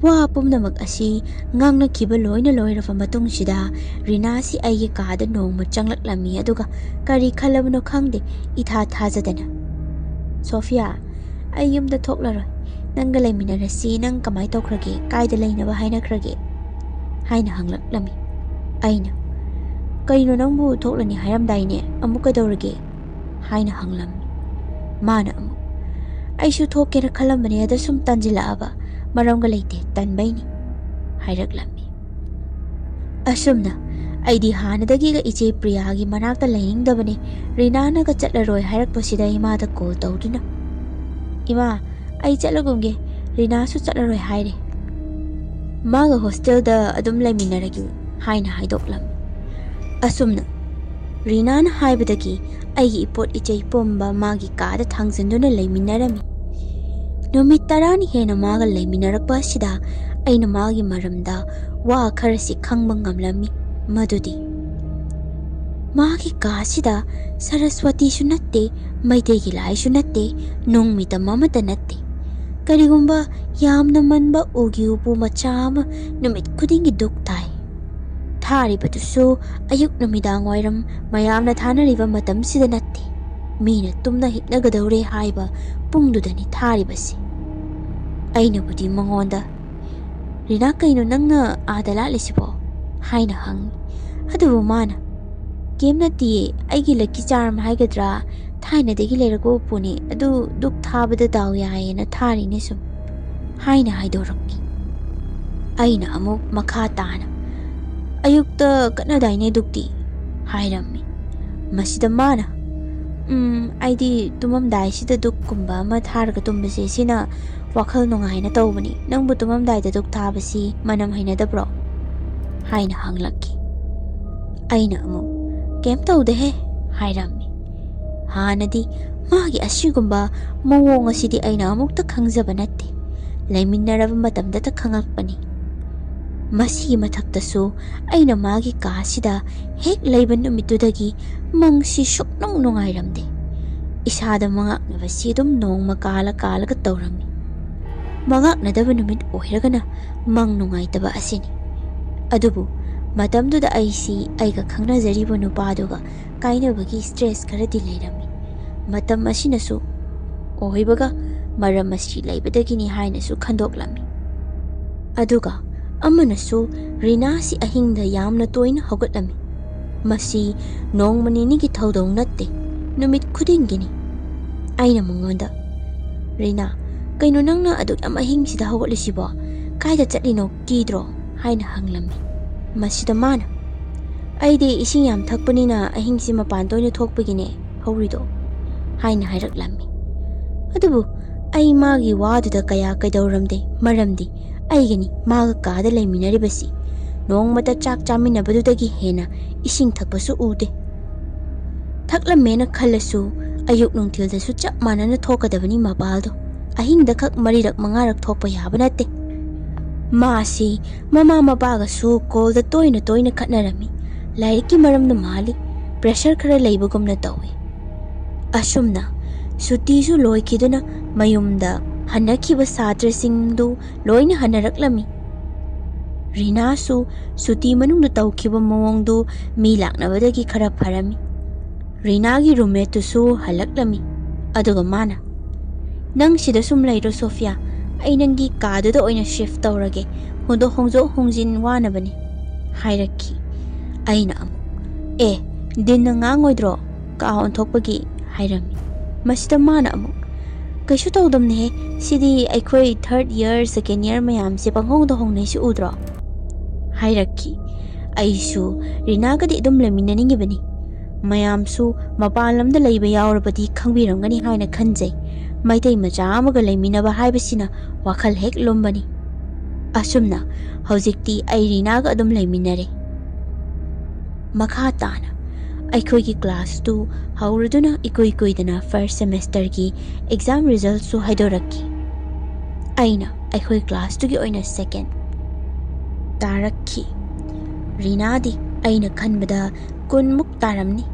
ꯋꯥ ꯄꯨꯝꯅꯃꯛ ꯑꯁꯤ ꯉꯥꯡꯅꯈꯤꯕ ꯂꯣꯏꯅ ꯂꯣꯏꯔꯕ ꯃꯇꯨꯡꯁꯤꯗ ꯔꯤꯅꯥꯁꯤ ꯑꯩꯒꯤ ꯀꯥꯗ ꯅꯣꯡꯃ ꯆꯪꯂꯛꯂꯝꯃꯤ꯫ ꯑꯗꯨꯒ ꯀꯔꯤ ꯈꯜꯂꯕꯅꯣ ꯈꯪꯗꯦ, ꯏꯊꯥ ꯊꯥꯖꯗꯅ, "ꯁꯣꯐꯤꯌꯥ, ꯑꯩ ꯌꯨꯝꯗ ꯊꯣꯛꯂꯔꯣꯏ, ꯅꯪꯒ ꯂꯩꯃꯤꯟꯅꯔꯁꯤ, ꯅꯪ ꯀꯃꯥꯏ ꯇꯧꯈ꯭ꯔꯒꯦ, ꯀꯥꯏꯗ ꯂꯩꯅꯕ ꯍꯥꯏꯅꯈ꯭ꯔꯒꯦ?" ꯍꯥꯏꯅ ꯍꯪꯂꯛꯂꯝꯃꯤ꯫ ꯑꯩꯅ, "ꯀꯩꯅꯣ, ꯅꯪꯕꯨ ꯊꯣꯛꯂꯅꯤ ꯍꯥꯏꯔꯝꯗꯥꯏꯅꯦ, ꯑꯃꯨꯛ ꯀꯩꯗꯧꯔꯒꯦ?" ꯍꯥꯏꯅ ꯍꯪꯂꯝꯃꯤ꯫ ꯃꯥꯅ ꯑꯃꯨꯛ, "ꯑꯩꯁꯨ ꯊꯣꯛꯀꯦꯅ ꯈꯜꯂꯝꯕꯅꯦ, ꯑꯗ ꯁꯨꯝ ꯇꯟꯖꯤꯜꯂꯛꯑꯕ, ꯃꯔꯝꯒ ꯂꯩꯇꯦ, ꯇꯟꯕꯩꯅꯤ" ꯍꯥꯏꯔꯛꯂꯝꯃꯤ꯫ ꯑꯁꯨꯝꯅ ꯑꯩꯗꯤ ꯍꯥꯟꯅꯗꯒꯤꯒ ꯏꯆꯦ ꯄ꯭ꯔꯤꯌꯥꯒꯤ ꯃꯅꯥꯛꯇ ꯂꯩꯅꯤꯡꯗꯕꯅꯦ꯫ ꯔꯤꯅꯥꯅꯒ ꯆꯠꯂꯔꯣꯏ ꯍꯥꯏꯔꯛꯄꯁꯤꯗ ꯏꯃꯥꯗ ꯀꯣꯜ ꯇꯧꯗꯨꯅ, "ꯏꯃꯥ, ꯑꯩ ꯆꯠꯂꯒꯨꯝꯒꯦ, ꯔꯤꯅꯥꯁꯨ ꯆꯠꯂꯔꯣꯏ ꯍꯥꯏꯔꯦ꯫ ꯃꯥꯒ ꯍꯣꯁꯇꯦꯜꯗ ꯑꯗꯨꯝ ꯂꯩꯃꯤꯟꯅꯔꯒꯦ" ꯍꯥꯏꯅ ꯍꯥꯏꯗꯣꯛꯂꯝꯃꯤ꯫ ꯑꯁꯨꯝꯅ ꯔꯤꯅꯥꯅ ꯍꯥꯏꯕꯗꯒꯤ ꯑꯩꯒꯤ ꯏꯄꯣꯠ ꯏꯆꯩ ꯄꯨꯝꯕ ꯃꯥꯒꯤ ꯀꯥꯗ ꯊꯥꯡꯖꯤꯟꯗꯨꯅ ꯂꯩꯃꯤꯟꯅꯔꯝꯃꯤ꯫ ꯅꯨꯃꯤꯠ ꯇꯔꯥꯅꯤ ꯍꯦꯟꯅ ꯃꯥꯒ ꯂꯩꯃꯤꯟꯅꯔꯛꯄ ꯑꯁꯤꯗ ꯑꯩꯅ ꯃꯥꯒꯤ ꯃꯔꯝꯗ ꯋꯥ ꯈꯔꯁꯤ ꯈꯪꯕ ꯉꯝꯂꯝꯃꯤ꯫ ꯃꯗꯨꯗꯤ ꯃꯥꯒꯤ ꯀꯥꯁꯤꯗ ꯁꯔꯁꯋꯇꯤꯁꯨ ꯅꯠꯇꯦ, ꯃꯩꯇꯩꯒꯤ ꯂꯥꯏꯁꯨ ꯅꯠꯇꯦ, ꯅꯨꯡ ꯃꯤꯇꯝ ꯑꯃꯠꯇ ꯅꯠꯇꯦ꯫ ꯀꯔꯤꯒꯨꯝꯕ ꯌꯥꯝꯅ ꯃꯟꯕ ꯎꯒꯤ ꯎꯄꯨ ꯃꯆꯥ ꯑꯃ ꯅꯨꯃꯤꯠ ꯈꯨꯗꯤꯡꯒꯤ ꯗꯨꯛ ꯊꯥꯏ꯫ ꯊꯥꯔꯤꯕꯗꯨꯁꯨ ꯑꯌꯨꯛ ꯅꯨꯃꯤꯗꯥꯡ ꯋꯥꯏꯔꯝ ꯃꯌꯥꯝꯅ ꯊꯥꯅꯔꯤꯕ ꯃꯇꯝꯁꯤꯗ ꯅꯠꯇꯦ꯫ ꯃꯤꯅ ꯇꯨꯝꯅ ꯍꯤꯞꯅꯒꯗꯧꯔꯦ ꯍꯥꯏꯕ ꯄꯨꯡꯗꯨꯗꯅꯤ ꯊꯥꯔꯤꯕꯁꯤ꯫ ꯑꯩꯅꯕꯨꯗꯤ ꯃꯉꯣꯟꯗ, "ꯔꯤꯅꯥ, ꯀꯩꯅꯣ ꯅꯪꯅ ꯑꯥꯗ ꯂꯥꯠꯂꯤꯁꯤꯕꯣ?" ꯍꯥꯏꯅ ꯍꯪꯉꯤ꯫ ꯑꯗꯨꯕꯨ ꯃꯥꯅ, "ꯀꯩꯝ ꯅꯠꯇꯤꯌꯦ, ꯑꯩꯒꯤ lucky charm ꯍꯥꯏꯒꯗ꯭ꯔꯥ, ꯊꯥꯏꯅꯗꯒꯤ ꯂꯩꯔꯛꯄ ꯎꯄꯨꯅꯤ, ꯑꯗꯨ ꯗꯨꯛ ꯊꯥꯕꯗ ꯗꯥꯎ ꯌꯥꯏꯌꯦꯅ ꯊꯥꯔꯤꯅꯦ ꯁꯨꯝ" ꯍꯥꯏꯅ ꯍꯥꯏꯗꯣꯔꯛꯈꯤ꯫ ꯑꯩꯅ ꯑꯃꯨꯛ ꯃꯈꯥ ꯇꯥꯅ, "ꯑꯌꯨꯛꯇ ꯀꯠꯅꯗꯥꯏꯅꯦ ꯗꯨꯛꯇꯤ?" ꯍꯥꯏꯔꯝꯃꯤ꯫ ꯃꯁꯤꯗ ꯃꯥꯅ, "ꯎꯝ, ꯑꯩꯗꯤ ꯇꯨꯝꯃꯝꯗꯥꯏꯁꯤꯗ ꯗꯨꯛꯀꯨꯝꯕ ꯑꯃ ꯊꯥꯔꯒ ꯇꯨꯝꯕꯁꯦ, ꯁꯤꯅ ꯋꯥꯈꯜ ꯅꯨꯡꯉꯥꯏꯅ ꯇꯧꯕꯅꯤ꯫ ꯅꯪꯕꯨ ꯇꯨꯝꯃꯝꯗꯥꯏꯗ ꯗꯨꯛ ꯊꯥꯕꯁꯤ ꯃꯅꯝ ꯍꯩꯅꯗꯕ꯭ꯔꯣ?" ꯍꯥꯏꯅ ꯍꯪꯂꯛꯈꯤ꯫ ꯑꯩꯅ ꯑꯃꯨꯛ, "ꯀꯩꯝ ꯇꯧꯗꯦꯍꯦ" ꯍꯥꯏꯔꯝꯃꯤ꯫ ꯍꯥꯟꯅꯗꯤ ꯃꯥꯒꯤ ꯑꯁꯤꯒꯨꯝꯕ ꯃꯑꯣꯡ ꯑꯁꯤꯗꯤ ꯑꯩꯅ ꯑꯃꯨꯛꯇ ꯈꯪꯖꯕ ꯅꯠꯇꯦ, ꯂꯩꯃꯤꯟꯅꯔꯕ ꯃꯇꯝꯗꯇ ꯈꯪꯉꯛꯄꯅꯤ꯫ ꯃꯁꯤꯒꯤ ꯃꯊꯛꯇꯁꯨ ꯑꯩꯅ ꯃꯥꯒꯤ ꯀꯥꯁꯤꯗ ꯍꯦꯛ ꯂꯩꯕ ꯅꯨꯃꯤꯠꯇꯨꯗꯒꯤ ꯃꯪꯁꯤ ꯁꯨꯛꯅꯨꯡ ꯅꯨꯡꯉꯥꯏꯔꯝꯗꯦ꯫ ꯏꯁꯥꯗ ꯃꯉꯥꯛꯅꯕꯁꯤ ꯑꯗꯨꯝ ꯅꯣꯡꯃ ꯀꯥꯜꯂ ꯀꯥꯜꯂꯒ ꯇꯧꯔꯝꯃꯤ꯫ ꯃꯉꯥꯛꯅꯗꯕ ꯅꯨꯃꯤꯠ ꯑꯣꯏꯔꯒꯅ ꯃꯪ ꯅꯨꯡꯉꯥꯏꯇꯕ ꯑꯁꯤꯅꯤ꯫ ꯑꯗꯨꯕꯨ ꯃꯇꯝꯗꯨꯗ ꯑꯩꯁꯤ ꯑꯩꯒ ꯈꯪꯅꯖꯔꯤꯕ ꯅꯨꯄꯥꯗꯨꯒ ꯀꯥꯏꯅꯕꯒꯤ ꯁ꯭ꯇ꯭ꯔꯦꯁ ꯈꯔꯗꯤ ꯂꯩꯔꯝꯃꯤ꯫ ꯃꯇꯝ ꯑꯁꯤꯅꯁꯨ ꯑꯣꯏꯕꯒ ꯃꯔꯝ ꯑꯁꯤ ꯂꯩꯕꯗꯒꯤꯅꯤ ꯍꯥꯏꯅꯁꯨ ꯈꯟꯗꯣꯛꯂꯝꯃꯤ꯫ ꯑꯗꯨꯒ ꯑꯃꯅꯁꯨ ꯔꯤꯅꯥꯁꯤ ꯑꯍꯤꯡꯗ ꯌꯥꯝꯅ ꯇꯣꯏꯅ ꯍꯧꯒꯠꯂꯝꯃꯤ꯫ ꯃꯁꯤ ꯅꯣꯡꯃ ꯅꯤꯅꯤꯒꯤ ꯊꯧꯗꯣꯛ ꯅꯠꯇꯦ, ꯅꯨꯃꯤꯠ ꯈꯨꯗꯤꯡꯒꯤꯅꯤ꯫ ꯑꯩꯅ ꯃꯉꯣꯟꯗ, "ꯔꯤꯅꯥ, ꯀꯩꯅꯣ ꯅꯪꯅ ꯑꯗꯨꯛ ꯌꯥꯝ ꯑꯍꯤꯡꯁꯤꯗ ꯍꯧꯒꯠꯂꯤꯁꯤꯕꯣ? ꯀꯥꯏꯗ ꯆꯠꯂꯤꯅꯣ, ꯀꯤꯗ꯭ꯔꯣ?" ꯍꯥꯏꯅ ꯍꯪꯂꯝꯃꯤ꯫ ꯃꯁꯤꯗ ꯃꯥꯅ, "ꯑꯩꯗꯤ ꯏꯁꯤꯡ ꯌꯥꯝ ꯊꯛꯄꯅꯤꯅ ꯑꯍꯤꯡꯁꯤ ꯃꯄꯥꯟ ꯇꯣꯏꯅ ꯊꯣꯛꯄꯒꯤꯅꯦ ꯍꯧꯔꯤꯗꯣ" ꯍꯥꯏꯅ ꯍꯥꯏꯔꯛꯂꯝꯃꯤ꯫ ꯑꯗꯨꯕꯨ ꯑꯩ ꯃꯥꯒꯤ ꯋꯥꯗꯨꯗ ꯀꯌꯥ ꯀꯩꯗꯧꯔꯝꯗꯦ, ꯃꯔꯝꯗꯤ ꯑꯩꯒꯅꯤ ꯃꯥꯒ ꯀꯥꯗ ꯂꯩꯃꯤꯟꯅꯔꯤꯕꯁꯤ꯫ ꯅꯣꯡꯃꯇ ꯆꯥꯛ ꯆꯥꯃꯤꯟꯅꯕꯗꯨꯗꯒꯤ ꯍꯦꯟꯅ ꯏꯁꯤꯡ ꯊꯛꯄꯁꯨ ꯎꯗꯦ꯫ ꯊꯛꯂꯝꯃꯦꯅ ꯈꯜꯂꯁꯨ ꯑꯌꯨꯛ ꯅꯨꯡꯊꯤꯜꯗꯁꯨ ꯆꯞ ꯃꯥꯟꯅꯅ ꯊꯣꯛꯀꯗꯕꯅꯤ ꯃꯄꯥꯜꯗꯣ꯫ ꯑꯍꯤꯡꯗ ꯈꯛ ꯃꯔꯤꯔꯛ ꯃꯉꯥꯔꯛ ꯊꯣꯛꯄ ꯌꯥꯕ ꯅꯠꯇꯦ꯫ ꯃꯥꯁꯤ ꯃꯃꯥ ꯃꯄꯥꯒꯁꯨ ꯀꯣꯜꯗ ꯇꯣꯏꯅ ꯇꯣꯏꯅ ꯈꯠꯅꯔꯝꯃꯤ꯫ ꯂꯥꯏꯔꯤꯛꯀꯤ ꯃꯔꯝꯗ ꯃꯥꯜꯂꯤ, ꯄ꯭ꯔꯦꯁꯔ ꯈꯔ ꯂꯩꯕꯒꯨꯝꯅ ꯇꯧꯏ꯫ ꯑꯁꯨꯝꯅ ꯁꯨꯇꯤꯁꯨ ꯂꯣꯏꯈꯤꯗꯨꯅ ꯃꯌꯨꯝꯗ ꯍꯟꯅꯈꯤꯕ ꯁꯥꯇ꯭ꯔꯁꯤꯡꯗꯨ ꯂꯣꯏꯅ ꯍꯟꯅꯔꯛꯂꯝꯃꯤ꯫ ꯔꯤꯅꯥꯁꯨ ꯁꯨꯇꯤ ꯃꯅꯨꯡꯗ ꯇꯧꯈꯤꯕ ꯃꯑꯣꯡꯗꯨ ꯃꯤ ꯂꯥꯛꯅꯕꯗꯒꯤ ꯈꯔ ꯐꯔꯝꯃꯤ꯫ ꯔꯤꯅꯥꯒꯤ ꯔꯨꯝꯃꯦꯠꯇꯨꯁꯨ ꯍꯜꯂꯛꯂꯝꯃꯤ꯫ ꯑꯗꯨꯒ ꯃꯥꯅ, "ꯅꯪ ꯁꯤꯗ ꯁꯨꯝ ꯂꯩꯔꯣ ꯁꯣꯐꯤꯌꯥ, ꯑꯩ ꯅꯪꯒꯤ ꯀꯥꯗꯨꯗ ꯑꯣꯏꯅ ꯁꯤꯐ ꯇꯧꯔꯒꯦ, ꯍꯣꯡꯗꯣꯛ ꯍꯣꯡꯖꯤꯟ ꯋꯥꯅꯕꯅꯤ" ꯍꯥꯏꯔꯛꯈꯤ꯫ ꯑꯩꯅ ꯑꯃꯨꯛ, "ꯑꯦ, ꯗꯤꯟꯅ ꯉꯥꯡꯉꯣꯏꯗ꯭ꯔꯣ ꯀꯥ ꯑꯣꯟꯊꯣꯛꯄꯒꯤ?" ꯍꯥꯏꯔꯝꯃꯤ꯫ ꯃꯁꯤꯗ ꯃꯥꯅ ꯑꯃꯨꯛ, "ꯀꯩꯁꯨ ꯇꯧꯗꯝꯅꯦꯍꯦ, ꯁꯤꯗꯤ ꯑꯩꯈꯣꯏ ꯊꯥꯔꯠ ꯏꯌꯔ, ꯁꯦꯀꯦꯟ ꯏꯌꯔ ꯃꯌꯥꯝꯁꯦ ꯄꯪꯍꯧꯗ ꯍꯧꯅꯩꯁꯤ ꯎꯗ꯭ꯔꯣ?" ꯍꯥꯏꯔꯛꯈꯤ꯫ ꯑꯩꯁꯨ ꯔꯤꯅꯥꯒꯗꯤ ꯑꯗꯨꯝ ꯂꯩꯃꯤꯟꯅꯅꯤꯡꯉꯤꯕꯅꯤ꯫ ꯃꯌꯥꯝꯁꯨ ꯃꯄꯥꯟ ꯂꯝꯗ ꯂꯩꯕ ꯌꯥꯎꯔꯕꯗꯤ ꯈꯪꯕꯤꯔꯝꯒꯅꯤ ꯍꯥꯏꯅ ꯈꯟꯖꯩ꯫ ꯃꯩꯇꯩ ꯃꯆꯥ ꯑꯃꯒ ꯂꯩꯃꯤꯟꯅꯕ ꯍꯥꯏꯕꯁꯤꯅ ꯋꯥꯈꯜ ꯍꯦꯛ ꯂꯨꯝꯕꯅꯤ꯫ ꯑꯁꯨꯝꯅ ꯍꯧꯖꯤꯛꯇꯤ ꯑꯩ ꯔꯤꯅꯥꯒ ꯑꯗꯨꯝ ꯂꯩꯃꯤꯟꯅꯔꯦ꯫ ꯃꯈꯥ ꯇꯥꯅ ꯑꯩꯈꯣꯏꯒꯤ class two ꯍꯧꯔꯗꯨꯅ ꯏꯀꯨꯏ ꯀꯨꯏꯗꯅ first semesterꯒꯤ exam resultꯁꯨ ꯍꯥꯏꯗꯣꯔꯛꯈꯤ꯫ ꯑꯩꯅ ꯑꯩꯈꯣꯏ classꯇꯨꯒꯤ ꯑꯣꯏꯅ second ꯇꯥꯔꯛꯈꯤ꯫ ꯔꯤꯅꯥꯗꯤ ꯑꯩꯅ ꯈꯟꯕꯗ ꯀꯨꯟꯃꯨꯛ ꯇꯥꯔꯝꯅꯤ꯫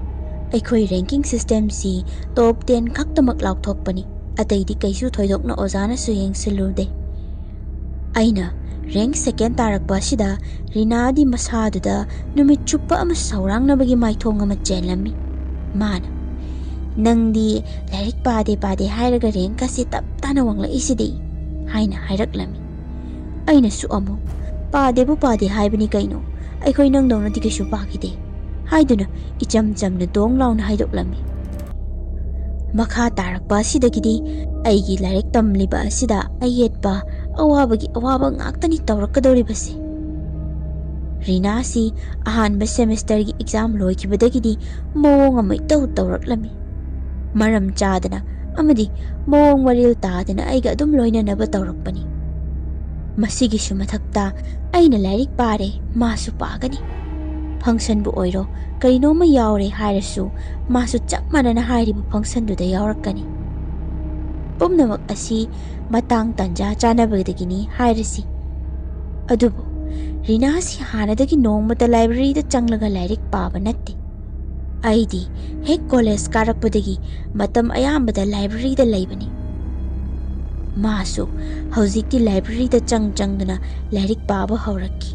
ꯑꯩꯈꯣꯏ ranking systemꯁꯤ top ten ꯈꯛꯇꯃꯛ ꯂꯥꯎꯊꯣꯛꯄꯅꯤ꯫ ꯑꯇꯩꯗꯤ ꯀꯩꯁꯨ ꯊꯣꯏꯗꯣꯛꯅ ꯑꯣꯖꯥꯅꯁꯨ ꯌꯦꯡꯁꯤꯜꯂꯨꯗꯦ꯫ ꯑꯩꯅ rank second ꯇꯥꯔꯛꯄ ꯑꯁꯤꯗ ꯔꯤꯅꯥꯗꯤ ꯃꯁꯥꯗꯨꯗ ꯅꯨꯃꯤꯠ ꯆꯨꯞꯄ ꯑꯃ ꯁꯧꯔꯥꯡꯅꯕꯒꯤ ꯃꯥꯏꯊꯣꯡ ꯑꯃ ꯆꯦꯜꯂꯝꯃꯤ꯫ ꯃꯥꯅ, "ꯅꯪꯗꯤ ꯂꯥꯏꯔꯤꯛ ꯄꯥꯗꯦ ꯄꯥꯗꯦ ꯍꯥꯏꯔꯒ rank ꯑꯁꯤ ꯇꯞ ꯇꯥꯅ ꯋꯥꯡꯂꯛꯏꯁꯤꯗꯤ?" ꯍꯥꯏꯅ ꯍꯥꯏꯔꯛꯂꯝꯃꯤ꯫ ꯑꯩꯅꯁꯨ ꯑꯃꯨꯛ, "ꯄꯥꯗꯦꯕꯨ ꯄꯥꯗꯦ ꯍꯥꯏꯕꯅꯤ ꯀꯩꯅꯣ, ꯑꯩꯈꯣꯏ ꯅꯪꯗꯧꯅꯗꯤ ꯀꯩꯁꯨ ꯄꯥꯈꯤꯗꯦ" ꯍꯥꯏꯗꯨꯅ ꯏꯆꯝ ꯆꯝꯅ ꯗꯣꯡ ꯂꯥꯎꯅ ꯍꯥꯏꯗꯣꯛꯂꯝꯃꯤ꯫ ꯃꯈꯥ ꯇꯥꯔꯛꯄ ꯑꯁꯤꯗꯒꯤꯗꯤ ꯑꯩꯒꯤ ꯂꯥꯏꯔꯤꯛ ꯇꯝꯂꯤꯕ ꯑꯁꯤꯗ ꯑꯌꯦꯠꯄ, ꯑꯋꯥꯕꯒꯤ ꯑꯋꯥꯕ ꯉꯥꯛꯇꯅꯤ ꯇꯧꯔꯛꯀꯗꯧꯔꯤꯕꯁꯦ꯫ ꯔꯤꯅꯥꯁꯤ ꯑꯍꯥꯟꯕ semesterꯒꯤ exam ꯂꯣꯏꯈꯤꯕꯗꯒꯤꯗꯤ ꯃꯑꯣꯡ ꯑꯃ ꯏꯇꯧ ꯇꯧꯔꯛꯂꯝꯃꯤ꯫ ꯃꯔꯝ ꯆꯥꯗꯅ ꯑꯃꯗꯤ ꯃꯑꯣꯡ ꯃꯔꯤꯜ ꯇꯥꯗꯅ ꯑꯩꯒ ꯑꯗꯨꯝ ꯂꯣꯏꯅꯅꯕ ꯇꯧꯔꯛꯄꯅꯤ꯫ ꯃꯁꯤꯒꯤꯁꯨ ꯃꯊꯛꯇ ꯑꯩꯅ ꯂꯥꯏꯔꯤꯛ ꯄꯥꯔꯦ, ꯃꯥꯁꯨ ꯄꯥꯒꯅꯤ꯫ Functionꯕꯨ ꯑꯣꯏꯔꯣ, ꯀꯔꯤꯅꯣꯝꯃ ꯌꯥꯎꯔꯦ ꯍꯥꯏꯔꯁꯨ ꯃꯥꯁꯨ ꯆꯞ ꯃꯥꯟꯅꯅ ꯍꯥꯏꯔꯤꯕ functionꯗꯨꯗ ꯌꯥꯎꯔꯛꯀꯅꯤ꯫ ꯄꯨꯝꯅꯃꯛ ꯑꯁꯤ ꯃꯇꯥꯡ ꯇꯥꯟꯖꯥ ꯆꯥꯅꯕꯗꯒꯤꯅꯤ ꯍꯥꯏꯔꯁꯤ꯫ ꯑꯗꯨꯕꯨ ꯔꯤꯅꯥꯁꯤ ꯍꯥꯟꯅꯗꯒꯤ ꯅꯣꯡꯃꯇ libraryꯗ ꯆꯪꯂꯒ ꯂꯥꯏꯔꯤꯛ ꯄꯥꯕ ꯅꯠꯇꯦ꯫ ꯑꯩꯗꯤ ꯍꯦꯛ college ꯀꯥꯔꯛꯄꯗꯒꯤ ꯃꯇꯝ ꯑꯌꯥꯝꯕꯗ libraryꯗ ꯂꯩꯕꯅꯤ꯫ ꯃꯥꯁꯨ ꯍꯧꯖꯤꯛꯇꯤ libraryꯗ ꯆꯪ ꯆꯪꯗꯨꯅ ꯂꯥꯏꯔꯤꯛ ꯄꯥꯕ ꯍꯧꯔꯛꯈꯤ꯫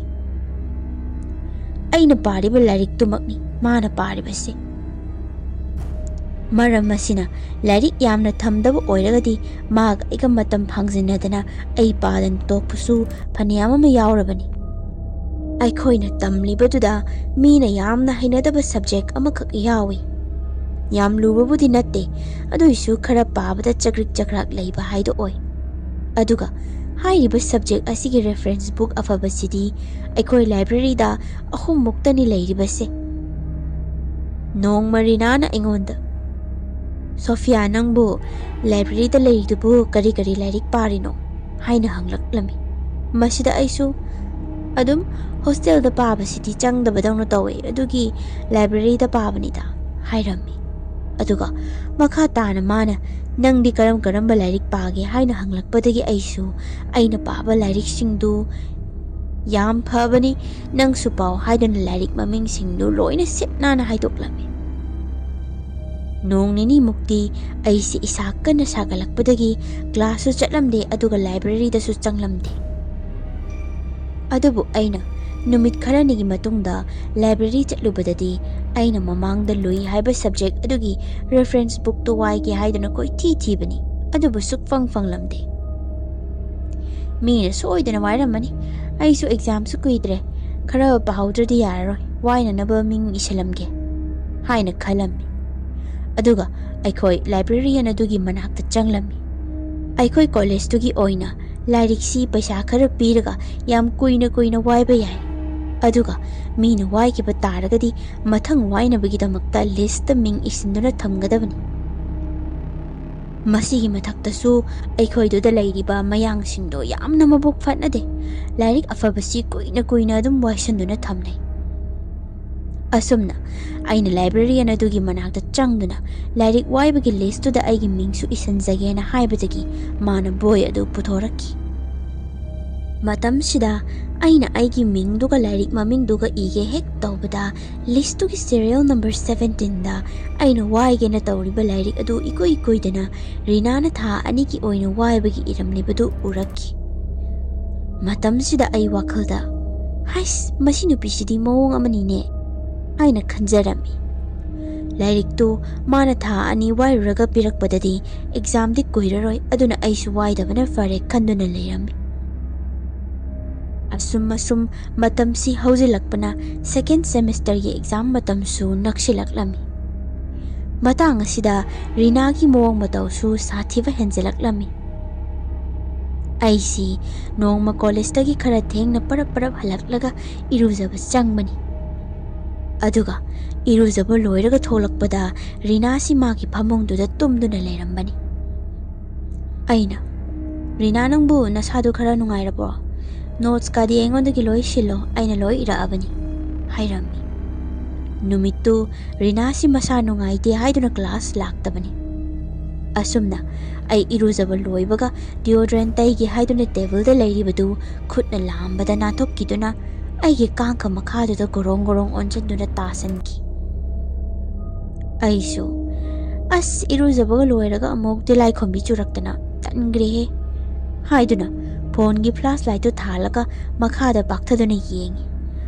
ꯑꯩꯅ ꯄꯥꯔꯤꯕ ꯂꯥꯏꯔꯤꯛꯇꯨꯃꯛꯅꯤ ꯃꯥꯅ ꯄꯥꯔꯤꯕꯁꯦ꯫ ꯃꯔꯝ ꯑꯁꯤꯅ ꯂꯥꯏꯔꯤꯛ ꯌꯥꯝꯅ ꯊꯝꯗꯕ ꯑꯣꯏꯔꯒꯗꯤ ꯃꯥꯒ ꯑꯩꯒ ꯃꯇꯝ ꯐꯥꯡꯖꯤꯟꯅꯗꯅ ꯑꯩ ꯄꯥꯗꯅ ꯇꯣꯛꯄꯁꯨ ꯐꯅꯌꯥꯝ ꯑꯃ ꯌꯥꯎꯔꯕꯅꯤ꯫ ꯑꯩꯈꯣꯏꯅ ꯇꯝꯂꯤꯕꯗꯨꯗ ꯃꯤꯅ ꯌꯥꯝꯅ ꯍꯩꯅꯗꯕ subject ꯑꯃꯈꯛ ꯌꯥꯎꯏ꯫ ꯌꯥꯝ ꯂꯨꯕꯕꯨꯗꯤ ꯅꯠꯇꯦ, ꯑꯗꯨꯏꯁꯨ ꯈꯔ ꯄꯥꯕꯗ ꯆꯀ꯭ꯔꯤꯛ ꯆꯀ꯭ꯔꯥꯛ ꯂꯩꯕ ꯍꯥꯏꯗꯣ ꯑꯣꯏ꯫ ꯑꯗꯨꯒ ꯍꯥꯏꯔꯤꯕ subject ꯑꯁꯤꯒꯤ reference book ꯑꯐꯕꯁꯤꯗꯤ ꯑꯩꯈꯣꯏ libraryꯗ ꯑꯍꯨꯝꯃꯨꯛꯇꯅꯤ ꯂꯩꯔꯤꯕꯁꯦ꯫ ꯅꯣꯡꯃ ꯔꯤꯅꯥꯅ ꯑꯩꯉꯣꯟꯗ, "ꯁꯣꯐꯤꯌꯥ, ꯅꯪꯕꯨ libraryꯗ ꯂꯩꯔꯤꯗꯨꯕꯨ ꯀꯔꯤ ꯀꯔꯤ ꯂꯥꯏꯔꯤꯛ ꯄꯥꯔꯤꯅꯣ?" ꯍꯥꯏꯅ ꯍꯪꯂꯛꯂꯝꯃꯤ꯫ ꯃꯁꯤꯗ ꯑꯩꯁꯨ ꯑꯗꯨꯝ ꯍꯣꯁꯇꯦꯜꯗ ꯄꯥꯕꯁꯤꯗꯤ ꯆꯪꯗꯕꯗꯧꯅ ꯇꯧꯋꯦ, ꯑꯗꯨꯒꯤ ꯂꯥꯏꯕ꯭ꯔꯦꯔꯤꯗ ꯄꯥꯕꯅꯤꯗ ꯍꯥꯏꯔꯝꯃꯤ꯫ ꯑꯗꯨꯒ ꯃꯈꯥ ꯇꯥꯅ ꯃꯥꯅ "ꯅꯪꯗꯤ ꯀꯔꯝ ꯀꯔꯝꯕ ꯂꯥꯏꯔꯤꯛ ꯄꯥꯒꯦ?" ꯍꯥꯏꯅ ꯍꯪꯂꯛꯄꯗꯒꯤ ꯑꯩꯁꯨ ꯑꯩꯅ ꯄꯥꯕ ꯂꯥꯏꯔꯤꯛꯁꯤꯡꯗꯨ "ꯌꯥꯝ ꯐꯕꯅꯤ, ꯅꯪꯁꯨ ꯄꯥꯎ" ꯍꯥꯏꯗꯨꯅ ꯂꯥꯏꯔꯤꯛ ꯃꯃꯤꯡꯁꯤꯡꯗꯨ ꯂꯣꯏꯅ ꯁꯤꯠ ꯅꯥꯟꯅ ꯍꯥꯏꯗꯣꯛꯂꯝꯃꯤ꯫ ꯅꯣꯡ ꯅꯤꯅꯤꯃꯨꯛꯇꯤ ꯑꯩꯁꯤ ꯏꯁꯥ ꯀꯟꯅ ꯁꯥꯒꯠꯂꯛꯄꯗꯒꯤ ꯀ꯭ꯂꯥꯁꯁꯨ ꯆꯠꯂꯝꯗꯦ, ꯑꯗꯨꯒ ꯂꯥꯏꯕ꯭ꯔꯦꯔꯤꯗꯁꯨ ꯆꯪꯂꯝꯗꯦ꯫ ꯑꯗꯨꯕꯨ ꯑꯩꯅ ꯅꯨꯃꯤꯠ ꯈꯔꯅꯤꯒꯤ ꯃꯇꯨꯡꯗ ꯂꯥꯏꯕ꯭ꯔꯦꯔꯤ ꯆꯠꯂꯨꯕꯗꯗꯤ ꯑꯩꯅ ꯃꯃꯥꯡꯗ ꯂꯨꯏ ꯍꯥꯏꯕ ꯁꯕꯖꯦꯛ ꯑꯗꯨꯒꯤ ꯔꯦꯐꯔꯦꯟꯁ ꯕꯨꯛꯇꯨ ꯋꯥꯏꯒꯦ ꯍꯥꯏꯗꯨꯅ ꯀꯣꯏꯊꯤ ꯊꯤꯕꯅꯤ, ꯑꯗꯨꯕꯨ ꯁꯨꯛꯐꯪ ꯐꯪꯂꯝꯗꯦ꯫ "ꯃꯤꯅ ꯁꯣꯏꯗꯅ ꯋꯥꯏꯔꯝꯃꯅꯤ, ꯑꯩꯁꯨ ꯑꯦꯛꯖꯥꯝꯁꯨ ꯀꯨꯏꯗ꯭ꯔꯦ, ꯈꯔ ꯄꯥꯍꯧꯗ꯭ꯔꯗꯤ ꯌꯥꯔꯔꯣꯏ, ꯋꯥꯏꯅꯅꯕ ꯃꯤꯡ ꯏꯁꯤꯜꯂꯝꯒꯦ" ꯍꯥꯏꯅ ꯈꯜꯂꯝꯃꯤ꯫ ꯑꯗꯨꯒ ꯑꯩꯈꯣꯏ ꯂꯥꯏꯕ꯭ꯔꯦꯔꯤꯌꯟ ꯑꯗꯨꯒꯤ ꯃꯅꯥꯛꯇ ꯆꯪꯂꯝꯃꯤ꯫ ꯑꯩꯈꯣꯏ ꯀꯣꯂꯦꯖꯇꯨꯒꯤ ꯑꯣꯏꯅ ꯂꯥꯏꯔꯤꯛꯁꯤ ꯄꯩꯁꯥ ꯈꯔ ꯄꯤꯔꯒ ꯌꯥꯝ ꯀꯨꯏꯅ ꯀꯨꯏꯅ ꯋꯥꯏꯕ ꯌꯥꯏ, ꯑꯗꯨꯒ ꯃꯤꯅ ꯋꯥꯏꯈꯤꯕ ꯇꯥꯔꯒꯗꯤ ꯃꯊꯪ ꯋꯥꯏꯅꯕꯒꯤꯗꯃꯛꯇ ꯂꯤꯁꯇ ꯃꯤꯡ ꯏꯁꯤꯟꯗꯨꯅ ꯊꯝꯒꯗꯕꯅꯤ꯫ ꯃꯁꯤꯒꯤ ꯃꯊꯛꯇꯁꯨ ꯑꯩꯈꯣꯏꯗꯨꯗ ꯂꯩꯔꯤꯕ ꯃꯌꯥꯡꯁꯤꯡꯗꯣ ꯌꯥꯝꯅ ꯃꯕꯨꯛ ꯐꯠꯅꯗꯦ꯫ ꯂꯥꯏꯔꯤꯛ ꯑꯐꯕꯁꯤ ꯀꯨꯏꯅ ꯀꯨꯏꯅ ꯑꯗꯨꯝ ꯋꯥꯏꯁꯤꯟꯗꯨꯅ ꯊꯝꯅꯩ꯫ ꯑꯁꯨꯝꯅ ꯑꯩꯅ ꯂꯥꯏꯕ꯭ꯔꯦꯔꯤꯌꯟ ꯑꯗꯨꯒꯤ ꯃꯅꯥꯛꯇ ꯆꯪꯗꯨꯅ ꯂꯥꯏꯔꯤꯛ ꯋꯥꯏꯕꯒꯤ ꯂꯤꯁꯇꯨꯗ ꯑꯩꯒꯤ ꯃꯤꯡꯁꯨ ꯏꯁꯤꯟꯖꯒꯦꯅ ꯍꯥꯏꯕꯗꯒꯤ ꯃꯥꯅ ꯕꯣꯏ ꯑꯗꯨ ꯄꯨꯊꯣꯔꯛꯈꯤ꯫ ꯃꯇꯝꯁꯤꯗ ꯑꯩꯅ ꯑꯩꯒꯤ ꯃꯤꯡꯗꯨꯒ ꯂꯥꯏꯔꯤꯛ ꯃꯃꯤꯡꯗꯨꯒ ꯏꯒꯦ ꯍꯦꯛ ꯇꯧꯕꯗ, ꯂꯤꯁꯇꯨꯒꯤ ꯁꯤꯔꯤꯌꯦꯜ ꯅꯝꯕꯔ ꯁꯕꯦꯟꯇꯤꯟꯗ ꯑꯩꯅ ꯋꯥꯏꯒꯦꯅ ꯇꯧꯔꯤꯕ ꯂꯥꯏꯔꯤꯛ ꯑꯗꯨ ꯏꯀꯨꯏ ꯀꯨꯏꯗꯅ ꯔꯤꯅꯥꯅ ꯊꯥ ꯑꯅꯤꯒꯤ ꯑꯣꯏꯅ ꯋꯥꯏꯕꯒꯤ ꯏꯔꯝꯂꯤꯕꯗꯨ ꯎꯔꯛꯈꯤ꯫ ꯃꯇꯝꯁꯤꯗ ꯑꯩ ꯋꯥꯈꯜꯗ, "ꯍꯥꯏꯁ, ꯃꯁꯤ ꯅꯨꯄꯤꯁꯤꯗꯤ ꯃꯑꯣꯡ ꯑꯃꯅꯤꯅꯦ" ꯍꯥꯏꯅ ꯈꯟꯖꯔꯝꯃꯤ꯫ ꯂꯥꯏꯔꯤꯛꯇꯨ ꯃꯥꯅ ꯊꯥ ꯑꯅꯤ ꯋꯥꯏꯔꯨꯔꯒ ꯄꯤꯔꯛꯄꯗꯗꯤ ꯑꯦꯛꯖꯥꯝꯗꯤ ꯀꯨꯏꯔꯔꯣꯏ, ꯑꯗꯨꯅ ꯑꯩꯁꯨ ꯋꯥꯏꯗꯕꯅ ꯐꯔꯦ ꯈꯟꯗꯨꯅ ꯂꯩꯔꯝꯃꯤ꯫ ꯑꯁꯨꯝ ꯑꯁꯨꯝ ꯃꯇꯝꯁꯤ ꯍꯧꯖꯤꯜꯂꯛꯄꯅ ꯁꯦꯀꯦꯟ ꯁꯦꯃꯤꯁꯇꯔꯒꯤ ꯑꯦꯛꯖꯥꯝ ꯃꯇꯝꯁꯨ ꯅꯛꯁꯤꯜꯂꯛꯂꯝꯃꯤ꯫ ꯃꯇꯥꯡ ꯑꯁꯤꯗ ꯔꯤꯅꯥꯒꯤ ꯃꯑꯣꯡ ꯃꯇꯧꯁꯨ ꯁꯥꯊꯤꯕ ꯍꯦꯟꯖꯤꯜꯂꯛꯂꯝꯃꯤ꯫ ꯑꯩꯁꯤ ꯅꯣꯡꯃ ꯀꯣꯂꯦꯖꯇꯒꯤ ꯈꯔ ꯊꯦꯡꯅ ꯄꯔꯞ ꯄꯔꯞ ꯍꯜꯂꯛꯂꯒ ꯏꯔꯨꯖꯕ ꯆꯪꯕꯅꯤ꯫ ꯑꯗꯨꯒ ꯏꯔꯨꯖꯕ ꯂꯣꯏꯔꯒ ꯊꯣꯛꯂꯛꯄꯗ ꯔꯤꯅꯥꯁꯤ ꯃꯥꯒꯤ ꯐꯃꯨꯡꯗꯨꯗ ꯇꯨꯝꯗꯨꯅ ꯂꯩꯔꯝꯕꯅꯤ꯫ ꯑꯩꯅ, "ꯔꯤꯅꯥ, ꯅꯪꯕꯨ ꯅꯁꯥꯗꯨ ꯈꯔ ꯅꯨꯡꯉꯥꯏꯔꯕ꯭ꯔꯣ?" "Notes ꯀꯥꯗꯤ ꯑꯩꯉꯣꯟꯗꯒꯤ ꯂꯣꯏ ꯁꯤꯜꯂꯣ, ꯑꯩꯅ ꯂꯣꯏ ꯏꯔꯛꯑꯕꯅꯤ" ꯍꯥꯏꯔꯝꯃꯤ꯫ ꯅꯨꯃꯤꯠꯇꯨ ꯔꯤꯅꯥꯁꯤ ꯃꯁꯥ ꯅꯨꯡꯉꯥꯏꯇꯦ ꯍꯥꯏꯗꯨꯅ class ꯂꯥꯛꯇꯕꯅꯤ꯫ ꯑꯁꯨꯝꯅ ꯑꯩ ꯏꯔꯨꯖꯕ ꯂꯣꯏꯕꯒ deodorant ꯇꯩꯒꯦ ꯍꯥꯏꯗꯨꯅ tableꯗ ꯂꯩꯔꯤꯕꯗꯨ ꯈꯨꯠꯅ ꯂꯥꯝꯕꯗ ꯅꯥꯟꯊꯣꯛꯈꯤꯗꯨꯅ ꯑꯩꯒꯤ ꯀꯥꯡꯈ ꯃꯈꯥꯗꯨꯗ ꯒꯣꯔꯣꯡ ꯒꯣꯔꯣꯡ ꯑꯣꯟꯁꯤꯟꯗꯨꯅ ꯇꯥꯁꯟꯈꯤ꯫ ꯑꯩꯁꯨ, "ꯑꯁ, ꯏꯔꯨꯖꯕꯒ ꯂꯣꯏꯔꯒ ꯑꯃꯨꯛ ꯇꯤꯂꯥꯏꯈꯣꯝꯕꯤ ꯆꯨꯔꯛꯇꯅ ꯇꯟꯈ꯭ꯔꯦꯍꯦ" ꯍꯥꯏꯗꯨꯅ phoneꯒꯤ flashlightꯇꯨ ꯊꯥꯜꯂꯒ ꯃꯈꯥꯗ ꯄꯥꯛꯊꯗꯨꯅ ꯌꯦꯡꯉꯤ꯫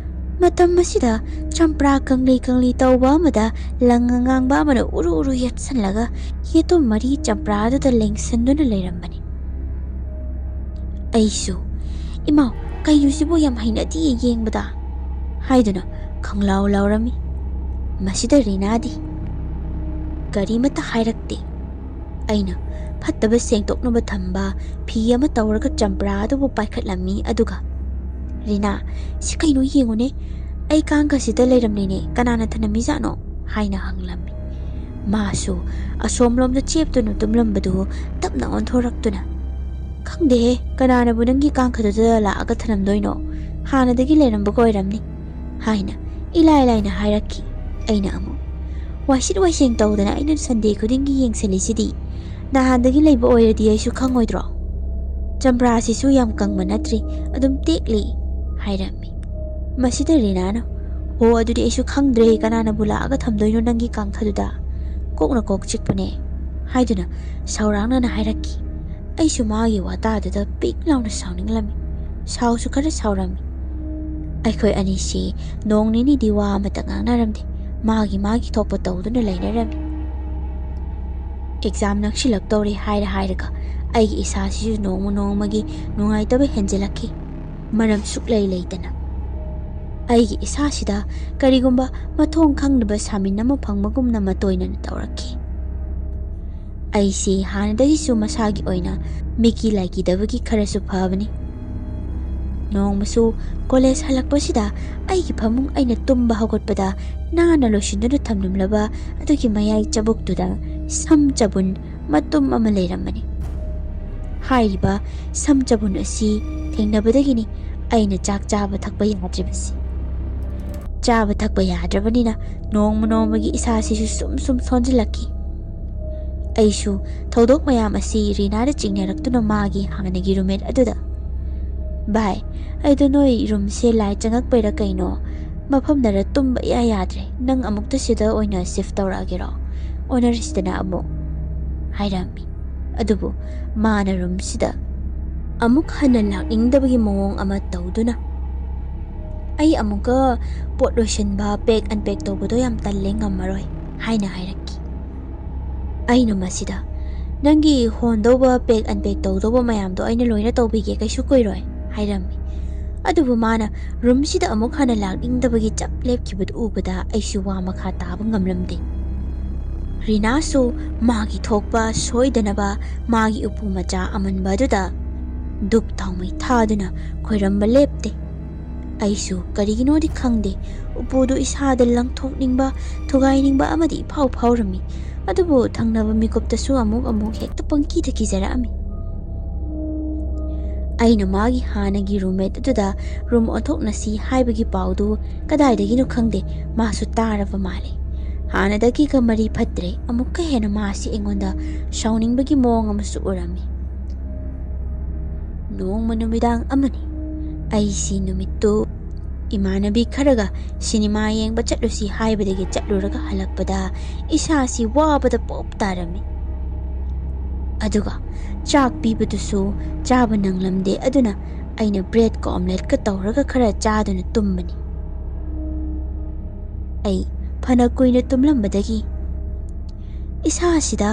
ꯃꯇꯝ ꯑꯁꯤꯗ ꯆꯝꯄ꯭ꯔꯥ ꯀꯪꯂꯤ ꯀꯪꯂꯤ ꯇꯧꯕ ꯑꯃꯗ ꯂꯪ ꯑꯉꯥꯡꯕ ꯑꯃꯅ ꯎꯔꯨ ꯎꯔꯨ ꯌꯦꯠꯁꯜꯂꯒ ꯌꯦꯇꯨꯝ ꯃꯔꯤ ꯆꯝꯄ꯭ꯔꯥꯗꯨꯗ ꯂꯦꯡꯁꯟꯗꯨꯅ ꯂꯩꯔꯝꯕꯅꯤ꯫ ꯑꯩꯁꯨ, "ꯏꯃꯥꯎ, ꯀꯩꯅꯣ ꯁꯤꯕꯨ, ꯌꯥꯝ ꯍꯩꯅꯗꯤꯌꯦ ꯌꯦꯡꯕꯗ" ꯍꯥꯏꯗꯨꯅ ꯈꯪꯂꯥꯎ ꯂꯥꯎꯔꯝꯃꯤ꯫ ꯃꯁꯤꯗ ꯔꯤꯅꯥꯗꯤ ꯀꯔꯤꯃꯠꯇ ꯍꯥꯏꯔꯛꯇꯦ꯫ ꯑꯩꯅ ꯐꯠꯇꯕ ꯁꯦꯡꯗꯣꯛꯅꯕ ꯊꯝꯕ ꯐꯤ ꯑꯃ ꯇꯧꯔꯒ ꯆꯝꯄ꯭ꯔꯥ ꯑꯗꯨꯕꯨ ꯄꯥꯏꯈꯠꯂꯝꯃꯤ꯫ ꯑꯗꯨꯒ, "ꯔꯤꯅꯥ, ꯁꯤ ꯀꯩꯅꯣ ꯌꯦꯡꯉꯨꯅꯦ, ꯑꯩ ꯀꯥꯡꯈꯁꯤꯗ ꯂꯩꯔꯝꯂꯤꯅꯦ, ꯀꯅꯥꯅ ꯊꯅꯝꯃꯤꯖꯥꯠꯅꯣ?" ꯍꯥꯏꯅ ꯍꯪꯂꯝꯃꯤ꯫ ꯃꯥꯁꯨ ꯑꯁꯣꯝꯂꯣꯝꯗ ꯆꯦꯞꯇꯨꯅ ꯇꯨꯝꯂꯝꯕꯗꯨ ꯇꯞꯅ ꯑꯣꯟꯊꯣꯔꯛꯇꯨꯅ, "ꯈꯪꯗꯦꯍꯦ, ꯀꯅꯥꯅꯕꯨ ꯅꯪꯒꯤ ꯀꯥꯡꯈꯗꯨꯗ ꯂꯥꯛꯑꯒ ꯊꯅꯝꯗꯣꯏꯅꯣ? ꯍꯥꯟꯅꯗꯒꯤ ꯂꯩꯔꯝꯕꯒ ꯑꯣꯏꯔꯝꯅꯤ" ꯍꯥꯏꯅ ꯏꯂꯥꯏ ꯂꯥꯏꯅ ꯍꯥꯏꯔꯛꯈꯤ꯫ ꯑꯩꯅ ꯑꯃꯨꯛ, "ꯋꯥꯏꯁꯤꯠ ꯋꯥꯏꯁꯦꯡ ꯇꯧꯗꯅ ꯑꯩꯅ Sunday ꯈꯨꯗꯤꯡꯒꯤ ꯌꯦꯡꯁꯤꯜꯂꯤꯁꯤꯗꯤ, ꯅꯍꯥꯟꯗꯒꯤ ꯂꯩꯕ ꯑꯣꯏꯔꯗꯤ ꯑꯩꯁꯨ ꯈꯪꯉꯣꯏꯗ꯭ꯔꯣ? ꯆꯝꯄ꯭ꯔꯥꯁꯤꯁꯨ ꯌꯥꯝ ꯀꯪꯕ ꯅꯠꯇ꯭ꯔꯤ, ꯑꯗꯨꯝ ꯇꯦꯛꯂꯤ" ꯍꯥꯏꯔꯝꯃꯤ꯫ ꯃꯁꯤꯗ ꯔꯤꯅꯥꯅ, "ꯍꯣ, ꯑꯗꯨꯗꯤ ꯑꯩꯁꯨ ꯈꯪꯗ꯭ꯔꯦ, ꯀꯅꯥꯅꯕꯨ ꯂꯥꯛꯑꯒ ꯊꯝꯗꯣꯏꯅꯣ ꯅꯪꯒꯤ ꯀꯥꯡꯈꯗꯨꯗ? ꯀꯣꯛꯅ ꯀꯣꯛ ꯆꯤꯛꯄꯅꯦ" ꯍꯥꯏꯗꯨꯅ ꯁꯥꯎꯔꯥꯡꯅꯅ ꯍꯥꯏꯔꯛꯈꯤ꯫ ꯑꯩꯁꯨ ꯃꯥꯒꯤ ꯋꯥꯇꯥꯗꯨꯗ ꯄꯤꯛ ꯂꯥꯎꯅ ꯁꯥꯎꯅꯤꯡꯂꯝꯃꯤ꯫ ꯁꯥꯎꯁꯨ ꯈꯔ ꯁꯥꯎꯔꯝꯃꯤ꯫ ꯑꯩꯈꯣꯏ ꯑꯅꯤꯁꯤ ꯅꯣꯡ ꯅꯤꯅꯤꯗꯤ ꯋꯥ ꯑꯃꯇ ꯉꯥꯡꯅꯔꯝꯗꯦ꯫ ꯃꯥꯒꯤ ꯃꯥꯒꯤ ꯊꯣꯛꯄ ꯇꯧꯗꯨꯅ ꯂꯩꯅꯔꯝꯃꯤ꯫ Exam ꯅꯛꯁꯤꯜꯂꯛꯇꯧꯔꯦ ꯍꯥꯏꯔ ꯍꯥꯏꯔꯒ ꯑꯩꯒꯤ ꯏꯁꯥꯁꯤꯁꯨ ꯅꯣꯡꯃ ꯅꯣꯡꯃꯒꯤ ꯅꯨꯡꯉꯥꯏꯇꯕ ꯍꯦꯟꯖꯤꯜꯂꯛꯈꯤ꯫ ꯃꯔꯝ ꯁꯨꯛꯂꯩ ꯂꯩꯇꯅ ꯑꯩꯒꯤ ꯏꯁꯥꯁꯤꯗ ꯀꯔꯤꯒꯨꯝꯕ ꯃꯊꯣꯡ ꯈꯪꯗꯕ ꯁꯥꯃꯤꯟ ꯑꯃ ꯐꯪꯕꯒꯨꯝꯅ ꯃꯇꯣꯏꯅꯅ ꯇꯧꯔꯛꯈꯤ꯫ ꯑꯩꯁꯤ ꯍꯥꯟꯅꯗꯒꯤꯁꯨ ꯃꯁꯥꯒꯤ ꯑꯣꯏꯅ ꯃꯤꯀꯤ ꯂꯥꯏꯀꯤꯗꯕꯒꯤ ꯈꯔꯁꯨ ꯐꯕꯅꯤ꯫ ꯅꯣꯡꯃꯁꯨ college ꯍꯜꯂꯛꯄꯁꯤꯗ ꯑꯩꯒꯤ ꯐꯃꯨꯡ ꯑꯩꯅ ꯇꯨꯝꯕ ꯍꯧꯒꯠꯄꯗ ꯅꯥꯟꯅ ꯂꯣꯏꯁꯤꯟꯗꯨꯅ ꯊꯝꯂꯝꯂꯕ ꯑꯗꯨꯒꯤ ꯃꯌꯥꯏ ꯆꯕꯨꯛꯇꯨꯗ ꯁꯝ ꯆꯕꯨꯟ ꯃꯇꯨꯝ ꯑꯃ ꯂꯩꯔꯝꯕꯅꯤ꯫ ꯍꯥꯏꯔꯤꯕ ꯁꯝ ꯆꯕꯨꯟ ꯑꯁꯤ ꯊꯦꯡꯅꯕꯗꯒꯤꯅꯤ ꯑꯩꯅ ꯆꯥꯛ ꯆꯥꯕ ꯊꯛꯄ ꯌꯥꯗ꯭ꯔꯤꯕꯁꯤ꯫ ꯆꯥꯕ ꯊꯛꯄ ꯌꯥꯗ꯭ꯔꯕꯅꯤꯅ ꯅꯣꯡꯃ ꯅꯣꯡꯃꯒꯤ ꯏꯁꯥꯁꯤꯁꯨ ꯁꯨꯝ ꯁꯨꯝ ꯁꯣꯟꯖꯤꯜꯂꯛꯈꯤ꯫ ꯑꯩꯁꯨ ꯊꯧꯗꯣꯛ ꯃꯌꯥꯝ ꯑꯁꯤ ꯔꯤꯅꯥꯗ ꯆꯤꯡꯅꯔꯛꯇꯨꯅ ꯃꯥꯒꯤ ꯍꯥꯟꯅꯒꯤ ꯔꯨꯝꯃꯦꯠ ꯑꯗꯨꯗ, "ꯚꯥꯏ, ꯑꯩꯗꯣ ꯅꯣꯏ ꯔꯨꯝꯁꯦ ꯂꯥꯏ ꯆꯪꯉꯛꯄꯩꯔꯥ ꯀꯩꯅꯣ, ꯃꯐꯝꯗꯔ ꯇꯨꯝꯕ ꯏꯌꯥ ꯌꯥꯗ꯭ꯔꯦ, ꯅꯪ ꯑꯃꯨꯛꯇ ꯁꯤꯗ ꯑꯣꯏꯅ ꯁꯤꯐ ꯇꯧꯔꯛꯑꯒꯦꯔꯣ? ꯑꯣꯟꯅꯔꯁꯤꯗꯅ ꯑꯃꯨꯛ," ꯍꯥꯏꯔꯝꯃꯤ꯫ ꯑꯗꯨꯕꯨ ꯃꯥꯅ ꯔꯨꯝꯁꯤꯗ ꯑꯃꯨꯛ ꯍꯟꯅ ꯂꯥꯛꯅꯤꯡꯗꯕꯒꯤ ꯃꯑꯣꯡ ꯑꯃ ꯇꯧꯗꯨꯅ, "ꯑꯩ ꯑꯃꯨꯛꯀ ꯄꯣꯠ ꯂꯣꯏꯁꯤꯟꯕ, ꯄꯦꯛ ꯑꯟꯄꯦꯛ ꯇꯧꯕꯗꯣ ꯌꯥꯝ ꯇꯜꯂꯦ, ꯉꯝꯃꯔꯣꯏ," ꯍꯥꯏꯅ ꯍꯥꯏꯔꯛꯈꯤ꯫ ꯑꯩꯅ ꯃꯁꯤꯗ, "ꯅꯪꯒꯤ ꯍꯣꯟꯗꯧꯕ, ꯄꯦꯛ ꯑꯟꯄꯦꯛ ꯇꯧꯗꯧꯕ ꯃꯌꯥꯝꯗꯣ ꯑꯩꯅ ꯂꯣꯏꯅ ꯇꯧꯕꯤꯒꯦ, ꯀꯩꯁꯨ ꯀꯨꯏꯔꯣꯏ," ꯍꯥꯏꯔꯝꯃꯤ꯫ ꯑꯗꯨꯕꯨ ꯃꯥꯅ ꯔꯨꯝꯁꯤꯗ ꯑꯃꯨꯛ ꯍꯟꯅ ꯂꯥꯛꯅꯤꯡꯗꯕꯒꯤ ꯆꯞ ꯂꯦꯞꯈꯤꯕꯗꯨ ꯎꯕꯗ ꯑꯩꯁꯨ ꯋꯥ ꯃꯈꯥ ꯇꯥꯕ ꯉꯝꯂꯝꯗꯦ꯫ ꯔꯤꯅꯥꯁꯨ ꯃꯥꯒꯤ ꯊꯣꯛꯄ ꯁꯣꯏꯗꯅꯕ ꯃꯥꯒꯤ ꯎꯄꯨ ꯃꯆꯥ ꯑꯃꯟꯕ ꯑꯗꯨꯗ ꯙꯨꯞ ꯊꯥꯎꯃꯩ ꯊꯥꯗꯨꯅ ꯈꯣꯏꯔꯝꯕ ꯂꯦꯞꯇꯦ꯫ ꯑꯩꯁꯨ ꯀꯔꯤꯒꯤꯅꯣꯗꯤ ꯈꯪꯗꯦ, ꯎꯄꯨꯗꯨ ꯏꯁꯥꯗ ꯂꯪꯊꯣꯛꯅꯤꯡꯕ, ꯊꯨꯒꯥꯏꯅꯤꯡꯕ ꯑꯃꯗꯤ ꯏꯐꯥꯎ ꯐꯥꯎꯔꯝꯃꯤ꯫ ꯑꯗꯨꯕꯨ ꯊꯪꯅꯕ ꯃꯤꯀꯨꯞꯇꯁꯨ ꯑꯃꯨꯛ ꯑꯃꯨꯛ ꯍꯦꯛꯇ ꯄꯪꯀꯤꯗ ꯀꯤꯖꯔꯛꯑꯝꯃꯤ꯫ ꯑꯩꯅ ꯃꯥꯒꯤ ꯍꯥꯟꯅꯒꯤ ꯔꯨꯝꯃꯦꯠ ꯑꯗꯨꯗ ꯔꯨꯝ ꯑꯣꯟꯊꯣꯛꯅꯁꯤ ꯍꯥꯏꯕꯒꯤ ꯄꯥꯎꯗꯨ ꯀꯗꯥꯏꯗꯒꯤꯅꯣ ꯈꯪꯗꯦ, ꯃꯥꯁꯨ ꯇꯥꯔꯕ ꯃꯥꯜꯂꯦ꯫ ꯍꯥꯟꯅꯗꯒꯤꯒ ꯃꯔꯤ ꯐꯠꯇ꯭ꯔꯦ, ꯑꯃꯨꯛꯀ ꯍꯦꯟꯅ ꯃꯥꯁꯤ ꯑꯩꯉꯣꯟꯗ ꯁꯥꯎꯅꯤꯡꯕꯒꯤ ꯃꯑꯣꯡ ꯑꯃꯁꯨ ꯎꯔꯝꯃꯤ꯫ ꯅꯣꯡꯃ ꯅꯨꯃꯤꯗꯥꯡ ꯑꯃꯅꯤ꯫ ꯑꯩꯁꯤ ꯅꯨꯃꯤꯠꯇꯨ ꯏꯃꯥꯟꯅꯕꯤ ꯈꯔꯒ ꯁꯤꯅꯦꯃꯥ ꯌꯦꯡꯕ ꯆꯠꯂꯨꯁꯤ ꯍꯥꯏꯕꯗꯒꯤ ꯆꯠꯂꯨꯔꯒ ꯍꯜꯂꯛꯄꯗ ꯏꯁꯥꯁꯤ ꯋꯥꯕꯗ ꯄꯣꯞ ꯇꯥꯔꯝꯃꯤ꯫ ꯑꯗꯨꯒ ꯆꯥꯛ ꯄꯤꯕꯗꯨꯁꯨ ꯆꯥꯕ ꯅꯪꯂꯝꯗꯦ, ꯑꯗꯨꯅ ꯑꯩꯅ ꯕ꯭ꯔꯦꯗꯀ ꯑꯣꯝꯂꯦꯠꯀ ꯇꯧꯔꯒ ꯈꯔ ꯆꯥꯗꯨꯅ ꯇꯨꯝꯕꯅꯤ꯫ ꯑꯩ ꯐꯅ ꯀꯨꯏꯅ ꯇꯨꯝꯂꯝꯕꯗꯒꯤ ꯏꯁꯥꯁꯤꯗ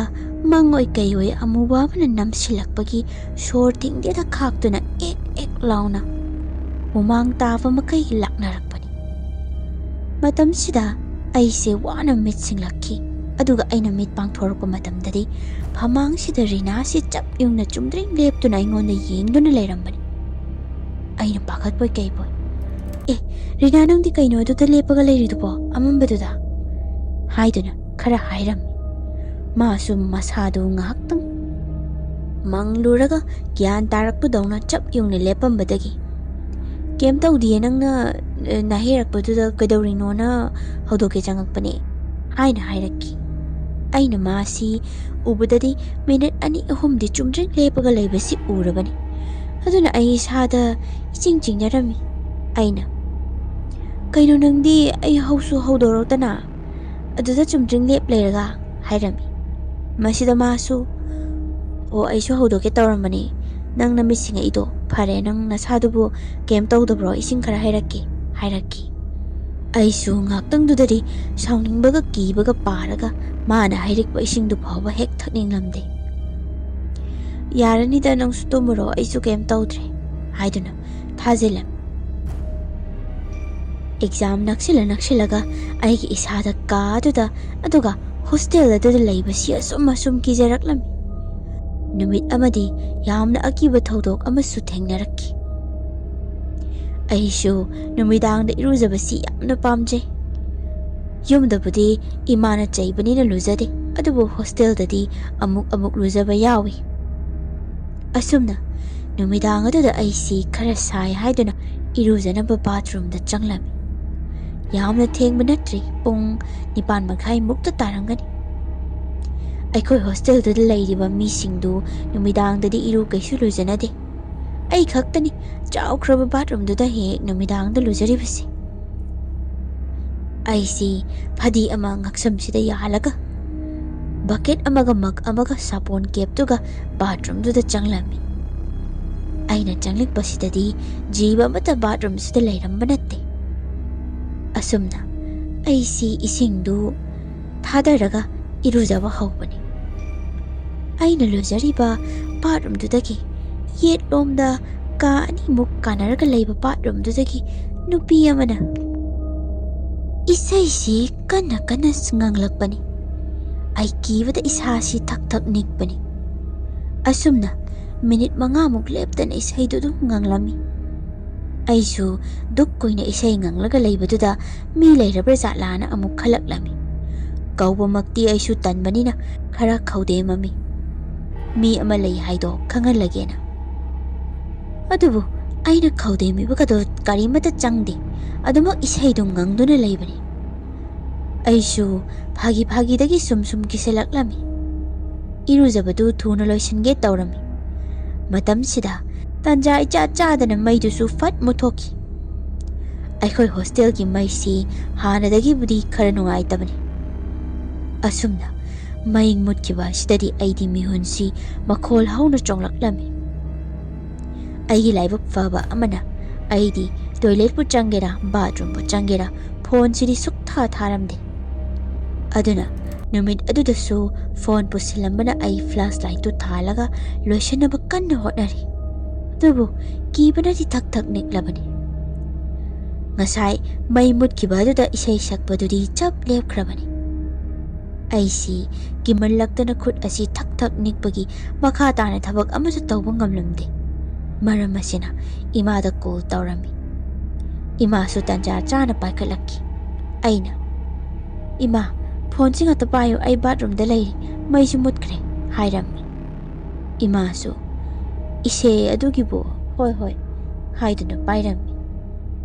ꯃꯪ ꯑꯣꯏ ꯀꯩ ꯑꯣꯏ ꯑꯃꯨꯕ ꯑꯃꯅ ꯅꯝꯁꯤꯜꯂꯛꯄꯒꯤ ꯁꯣꯔ ꯊꯤꯡꯗꯦꯗ ꯈꯥꯛꯇꯨꯅ ꯑꯦꯛ ꯑꯦꯛ ꯂꯥꯎꯅ ꯍꯨꯃꯥꯡ ꯇꯥꯕ ꯃꯈꯩ ꯂꯥꯛꯅꯔꯛꯄꯅꯤ꯫ ꯃꯇꯝꯁꯤꯗ ꯑꯩꯁꯦ ꯋꯥꯅ ꯃꯤꯠ ꯁꯤꯡꯂꯛꯈꯤ꯫ ꯑꯗꯨꯒ ꯑꯩꯅ ꯃꯤꯠ ꯄꯥꯡꯊꯣꯔꯛꯄ ꯃꯇꯝꯗꯗꯤ ꯐꯃꯥꯡꯁꯤꯗ ꯔꯤꯅꯥꯁꯤ ꯆꯞ ꯌꯨꯡꯅ ꯆꯨꯝꯗ꯭ꯔꯤꯡ ꯂꯦꯞꯇꯨꯅ ꯑꯩꯉꯣꯟꯗ ꯌꯦꯡꯗꯨꯅ ꯂꯩꯔꯝꯕꯅꯤ꯫ ꯑꯩꯅ ꯄꯥꯈꯠꯄꯣꯏ ꯀꯩꯕꯣꯏ, "ꯑꯦ, ꯔꯤꯅꯥ, ꯅꯪꯗꯤ ꯀꯩꯅꯣ ꯑꯗꯨꯗ ꯂꯦꯞꯄꯒ ꯂꯩꯔꯤꯗꯨꯕꯣ, ꯑꯃꯝꯕꯗꯨꯗ?" ꯍꯥꯏꯗꯨꯅ ꯈꯔ ꯍꯥꯏꯔꯝꯃꯤ꯫ ꯃꯥꯁꯨ ꯃꯁꯥꯗꯨ ꯉꯥꯏꯍꯥꯛꯇꯪ ꯃꯪꯂꯨꯔꯒ ꯒ꯭ꯌꯥꯟ ꯇꯥꯔꯛꯄꯗꯧꯅ ꯆꯞ ꯌꯨꯡꯅ ꯂꯦꯞꯄꯝꯕꯗꯒꯤ, "ꯀꯩꯝ ꯇꯧꯗꯤꯌꯦ, ꯅꯪꯅ, ꯑ, ꯅꯥꯍꯦꯔꯛꯄꯗꯨꯗ ꯀꯩꯗꯧꯔꯤꯅꯣꯅ ꯍꯧꯗꯣꯛꯀꯦ ꯆꯪꯉꯛꯄꯅꯦ" ꯍꯥꯏꯅ ꯍꯥꯏꯔꯛꯈꯤ꯫ ꯑꯩꯅ ꯃꯥꯁꯤ ꯎꯕꯗꯗꯤ ꯃꯤꯅꯤꯠ ꯑꯅꯤ ꯑꯍꯨꯝꯗꯤ ꯆꯨꯝꯗ꯭ꯔꯤꯡ ꯂꯦꯞꯄꯒ ꯂꯩꯕꯁꯤ ꯎꯔꯕꯅꯤ꯫ ꯑꯗꯨꯅ ꯑꯩ ꯏꯁꯥꯗ ꯏꯆꯤꯡ ꯆꯤꯡꯅꯔꯝꯃꯤ꯫ ꯑꯩꯅ, "ꯀꯩꯅꯣ ꯅꯪꯗꯤ ꯑꯩ ꯍꯧꯁꯨ ꯍꯧꯗꯣꯔꯛꯇꯅ ꯑꯗꯨꯗ ꯆꯨꯝꯗ꯭ꯔꯤꯡ ꯂꯦꯞ ꯂꯩꯔꯒ?" ꯍꯥꯏꯔꯝꯃꯤ꯫ ꯃꯁꯤꯗ ꯃꯥꯁꯨ, "ꯑꯣ, ꯑꯩꯁꯨ ꯍꯧꯗꯣꯛꯀꯦ ꯇꯧꯔꯝꯕꯅꯤ, ꯅꯪ ꯅꯃꯤꯠ ꯁꯤꯡꯉꯛꯏꯗꯣ꯫ ꯐꯔꯦ, ꯅꯪ ꯅꯁꯥꯗꯨꯕꯨ ꯀꯩꯝ ꯇꯧꯗꯕ꯭ꯔꯣ? ꯏꯁꯤꯡ ꯈꯔ ꯍꯩꯔꯛꯀꯦ" ꯍꯥꯏꯔꯛꯈꯤ꯫ ꯑꯩꯁꯨ ꯉꯥꯛꯇꯪꯗꯨꯗꯗꯤ ꯁꯥꯎꯅꯤꯡꯕꯒ ꯀꯤꯕꯒ ꯄꯥꯔꯒ ꯃꯥꯅ ꯍꯩꯔꯛꯄ ꯏꯁꯤꯡꯗꯨ ꯐꯥꯎꯕ ꯍꯦꯛ ꯊꯛꯅꯤꯡꯂꯝꯗꯦ꯫ "ꯌꯥꯔꯅꯤꯗ, ꯅꯪꯁꯨ ꯇꯨꯝꯃꯨꯔꯣ, ꯑꯩꯁꯨ ꯀꯩꯝ ꯇꯧꯗ꯭ꯔꯦ" ꯍꯥꯏꯗꯨꯅ ꯊꯥꯖꯤꯜꯂꯝꯃꯤ꯫ ꯑꯦꯛꯖꯥꯝ ꯅꯛꯁꯤꯜꯂ ꯅꯛꯁꯤꯜꯂꯒ ꯑꯩꯒꯤ ꯏꯁꯥꯗ ꯀꯥ ꯑꯗꯨꯗ, ꯑꯗꯨꯒ ꯍꯣꯁꯇꯦꯜ ꯑꯗꯨꯗ ꯂꯩꯕꯁꯤ ꯑꯁꯨꯝ ꯑꯁꯨꯝ ꯀꯤꯖꯔꯛꯂꯝꯃꯤ꯫ ꯅꯨꯃꯤꯠ ꯑꯃꯗꯤ ꯌꯥꯝꯅ ꯑꯀꯤꯕ ꯊꯧꯗꯣꯛ ꯑꯃꯁꯨ ꯊꯦꯡꯅꯔꯛꯈꯤ꯫ ꯑꯩꯁꯨ ꯅꯨꯃꯤꯗꯥꯡꯗ ꯏꯔꯨꯖꯕꯁꯤ ꯌꯥꯝꯅ ꯄꯥꯝꯖꯩ꯫ ꯌꯨꯝꯗꯕꯨꯗꯤ ꯏꯃꯥꯅ ꯆꯩꯕꯅꯤꯅ ꯂꯨꯖꯗꯦ, ꯑꯗꯨꯕꯨ ꯍꯣꯁꯇꯦꯜꯗꯗꯤ ꯑꯃꯨꯛ ꯑꯃꯨꯛ ꯂꯨꯖꯕ ꯌꯥꯎꯏ꯫ ꯑꯁꯨꯝꯅ ꯅꯨꯃꯤꯗꯥꯡ ꯑꯗꯨꯗ ꯑꯩꯁꯤ ꯈꯔ ꯁꯥꯏ ꯍꯥꯏꯗꯨꯅ ꯏꯔꯨꯖꯅꯕ ꯕꯥꯊꯔꯨꯝꯗ ꯆꯪꯂꯝꯃꯤ꯫ ꯌꯥꯝꯅ ꯊꯦꯡꯕ ꯅꯠꯇ꯭ꯔꯤ, ꯄꯨꯡ ꯅꯤꯄꯥꯟ ꯃꯈꯥꯏ ꯃꯨꯛꯇ ꯇꯥꯔꯝꯒꯅꯤ꯫ ꯑꯩꯈꯣꯏ ꯍꯣꯁꯇꯦꯜꯗꯨꯗ ꯂꯩꯔꯤꯕ ꯃꯤꯁꯤꯡꯗꯨ ꯅꯨꯃꯤꯗꯥꯡꯗꯗꯤ ꯏꯔꯨ ꯀꯩꯁꯨ ꯂꯨꯖꯅꯗꯦ꯫ ꯑꯩ ꯈꯛꯇꯅꯤ ꯆꯥꯎꯈ꯭ꯔꯕ ꯕꯥꯊꯔꯨꯝꯗꯨꯗ ꯍꯦꯛ ꯅꯨꯃꯤꯗꯥꯡꯗ ꯂꯨꯖꯔꯤꯕꯁꯤ꯫ ꯑꯩꯁꯤ ꯐꯗꯤ ꯑꯃ ꯉꯛꯁꯝꯁꯤꯗ ꯌꯥꯜꯂꯒ, ꯕꯀꯦꯠ ꯑꯃꯒ ꯃꯒ ꯑꯃꯒ ꯁꯥꯄꯣꯟ ꯀꯦꯞꯇꯨꯒ ꯕꯥꯊꯔꯨꯝꯗꯨꯗ ꯆꯪꯂꯝꯃꯤ꯫ ꯑꯩꯅ ꯆꯪꯂꯛꯄꯁꯤꯗꯗꯤ ꯖꯤꯕ ꯑꯃꯠꯇ ꯕꯥꯊꯔꯨꯝꯁꯤꯗ ꯂꯩꯔꯝꯕ ꯅꯠꯇꯦ꯫ ꯑꯁꯨꯝꯅ ꯑꯩꯁꯤ ꯏꯁꯤꯡꯗꯨ ꯊꯥꯗꯔꯒ ꯏꯔꯨꯖꯕ ꯍꯧꯕꯅꯤ꯫ ꯑꯩꯅ ꯂꯨꯖꯔꯤꯕ ꯕꯥꯊꯔꯨꯝꯗꯨꯗꯒꯤ ꯌꯦꯠꯂꯣꯝꯗ ꯀꯥ ꯑꯅꯤꯃꯨꯛ ꯀꯥꯟꯅꯔꯒ ꯂꯩꯕ ꯕꯥꯊꯔꯨꯝꯗꯨꯗꯒꯤ ꯅꯨꯄꯤ ꯑꯃꯅ ꯏꯁꯩꯁꯤ ꯀꯟꯅ ꯀꯟꯅ ꯉꯪꯂꯛꯄꯅꯤ꯫ ꯑꯩ ꯀꯤꯕꯗ ꯏꯁꯥꯁꯤ ꯊꯛ ꯊꯛ ꯅꯤꯛꯄꯅꯤ꯫ ꯑꯁꯨꯝꯅ ꯃꯤꯅꯤꯠ ꯃꯉꯥꯃꯨꯛ ꯂꯦꯞꯇꯅ ꯏꯁꯩꯗꯨ ꯑꯗꯨꯝ ꯉꯪꯂꯝꯃꯤ꯫ ꯑꯩꯁꯨ ꯗꯨꯛ ꯀꯨꯏꯅ ꯏꯁꯩ ꯉꯪꯂꯒ ꯂꯩꯕꯗꯨꯗ ꯃꯤ ꯂꯩꯔꯕ꯭ꯔꯥ ꯖꯥꯠꯂꯥꯅ ꯑꯃꯨꯛ ꯈꯜꯂꯛꯂꯝꯃꯤ꯫ ꯀꯧꯕꯃꯛꯇꯤ ꯑꯩꯁꯨ ꯇꯟꯕꯅꯤꯅ ꯈꯔ ꯈꯧꯗꯦꯝꯃꯝꯃꯤ꯫ ꯃꯤ ꯑꯃ ꯂꯩ ꯍꯥꯏꯗꯣ ꯈꯪꯍꯜꯂꯒꯦꯅ꯫ ꯑꯗꯨꯕꯨ ꯑꯩꯅ ꯈꯧꯗꯦꯝꯃꯤꯕꯒꯗꯣ ꯀꯔꯤꯃꯠꯇ ꯆꯪꯗꯦ꯫ ꯑꯗꯨꯃꯛ ꯏꯁꯩꯗꯨ ꯉꯪꯗꯨꯅ ꯂꯩꯕꯅꯤ꯫ ꯑꯩꯁꯨ ꯐꯥꯒꯤ ꯐꯥꯒꯤꯗꯒꯤ ꯁꯨꯝ ꯁꯨꯝ ꯀꯤꯁꯤꯜꯂꯛꯂꯝꯃꯤ꯫ ꯏꯔꯨꯖꯕꯗꯨ ꯊꯨꯅ ꯂꯣꯏꯁꯤꯟꯒꯦ ꯇꯧꯔꯝꯃꯤ꯫ ꯃꯇꯝꯁꯤꯗ ꯇꯥꯟꯖꯥ ꯏꯆꯥ ꯆꯥꯗꯅ ꯃꯩꯗꯨꯁꯨ ꯐꯠ ꯃꯨꯠꯊꯣꯛꯈꯤ꯫ ꯑꯩꯈꯣꯏ ꯍꯣꯁꯇꯦꯜꯒꯤ ꯃꯩꯁꯤ ꯍꯥꯟꯅꯗꯒꯤꯕꯨꯗꯤ ꯈꯔ ꯅꯨꯡꯉꯥꯏꯇꯕꯅꯤ꯫ ꯑꯁꯨꯝꯅ ꯃꯩ ꯃꯨꯠꯈꯤꯕ ꯑꯁꯤꯗꯗꯤ ꯑꯩꯗꯤ ꯃꯤꯍꯨꯟꯁꯤ ꯃꯈꯣꯜ ꯍꯧꯅ ꯆꯣꯡꯂꯛꯂꯝꯃꯤ꯫ ꯑꯩꯒꯤ ꯂꯥꯏꯕꯛ ꯐꯕ ꯑꯃꯅ ꯑꯩꯗꯤ ꯇꯣꯏꯂꯦꯠꯄꯨ ꯆꯪꯒꯦꯔꯥ, ꯕꯥꯠꯔꯨꯝꯕꯨ ꯆꯪꯒꯦꯔꯥ, ꯐꯣꯟꯁꯤꯗꯤ ꯁꯨꯛꯊꯥ ꯊꯥꯔꯝꯗꯦ꯫ ꯑꯗꯨꯅ ꯅꯨꯃꯤꯠ ꯑꯗꯨꯗꯁꯨ ꯐꯣꯟ ꯄꯨꯁꯤꯜꯂꯝꯕꯅ ꯑꯩ ꯐ꯭ꯂꯥꯁ ꯂꯥꯏꯠꯇꯨ ꯊꯥꯜꯂꯒ ꯂꯣꯏꯁꯤꯟꯅꯕ ꯀꯟꯅ ꯍꯣꯠꯅꯔꯤ꯫ ꯑꯗꯨꯕꯨ ꯀꯤꯕꯅꯗꯤ ꯊꯛ ꯊꯛ ꯅꯤꯛꯂꯕꯅꯤ꯫ ꯉꯁꯥꯏ ꯃꯩ ꯃꯨꯠꯈꯤꯕ ꯑꯗꯨꯗ ꯏꯁꯩ ꯁꯛꯄꯗꯨꯗꯤ ꯆꯞ ꯂꯦꯞꯈ꯭ꯔꯕꯅꯤ꯫ ꯑꯩꯁꯤ ꯀꯤꯃꯜꯂꯛꯇꯅ ꯈꯨꯠ ꯑꯁꯤ ꯊꯛ ꯊꯛ ꯅꯤꯛꯄꯒꯤ ꯃꯈꯥ ꯇꯥꯅ ꯊꯕꯛ ꯑꯃꯁꯨ ꯇꯧꯕ ꯉꯝꯂꯝꯗꯦ꯫ ꯃꯔꯝ ꯑꯁꯤꯅ ꯏꯃꯥꯗ ꯀꯣꯜ ꯇꯧꯔꯝꯃꯤ꯫ ꯏꯃꯥꯁꯨ ꯇꯟꯖꯥ ꯆꯥꯅ ꯄꯥꯏꯈꯠꯂꯛꯈꯤ꯫ ꯑꯩꯅ, "ꯏꯃꯥ, ꯐꯣꯟꯁꯤ ꯉꯥꯛꯇ ꯄꯥꯏꯌꯨ, ꯑꯩ ꯕꯥꯠꯔꯨꯝꯗ ꯂꯩꯔꯤ, ꯃꯩꯁꯨ ꯃꯨꯠꯈ꯭ꯔꯦ," ꯍꯥꯏꯔꯝꯃꯤ꯫ ꯏꯃꯥꯁꯨ, "ꯏꯁꯦ ꯑꯗꯨꯒꯤꯕꯨ, ꯍꯣꯏ ꯍꯣꯏ," ꯍꯥꯏꯗꯨꯅ ꯄꯥꯏꯔꯝꯃꯤ꯫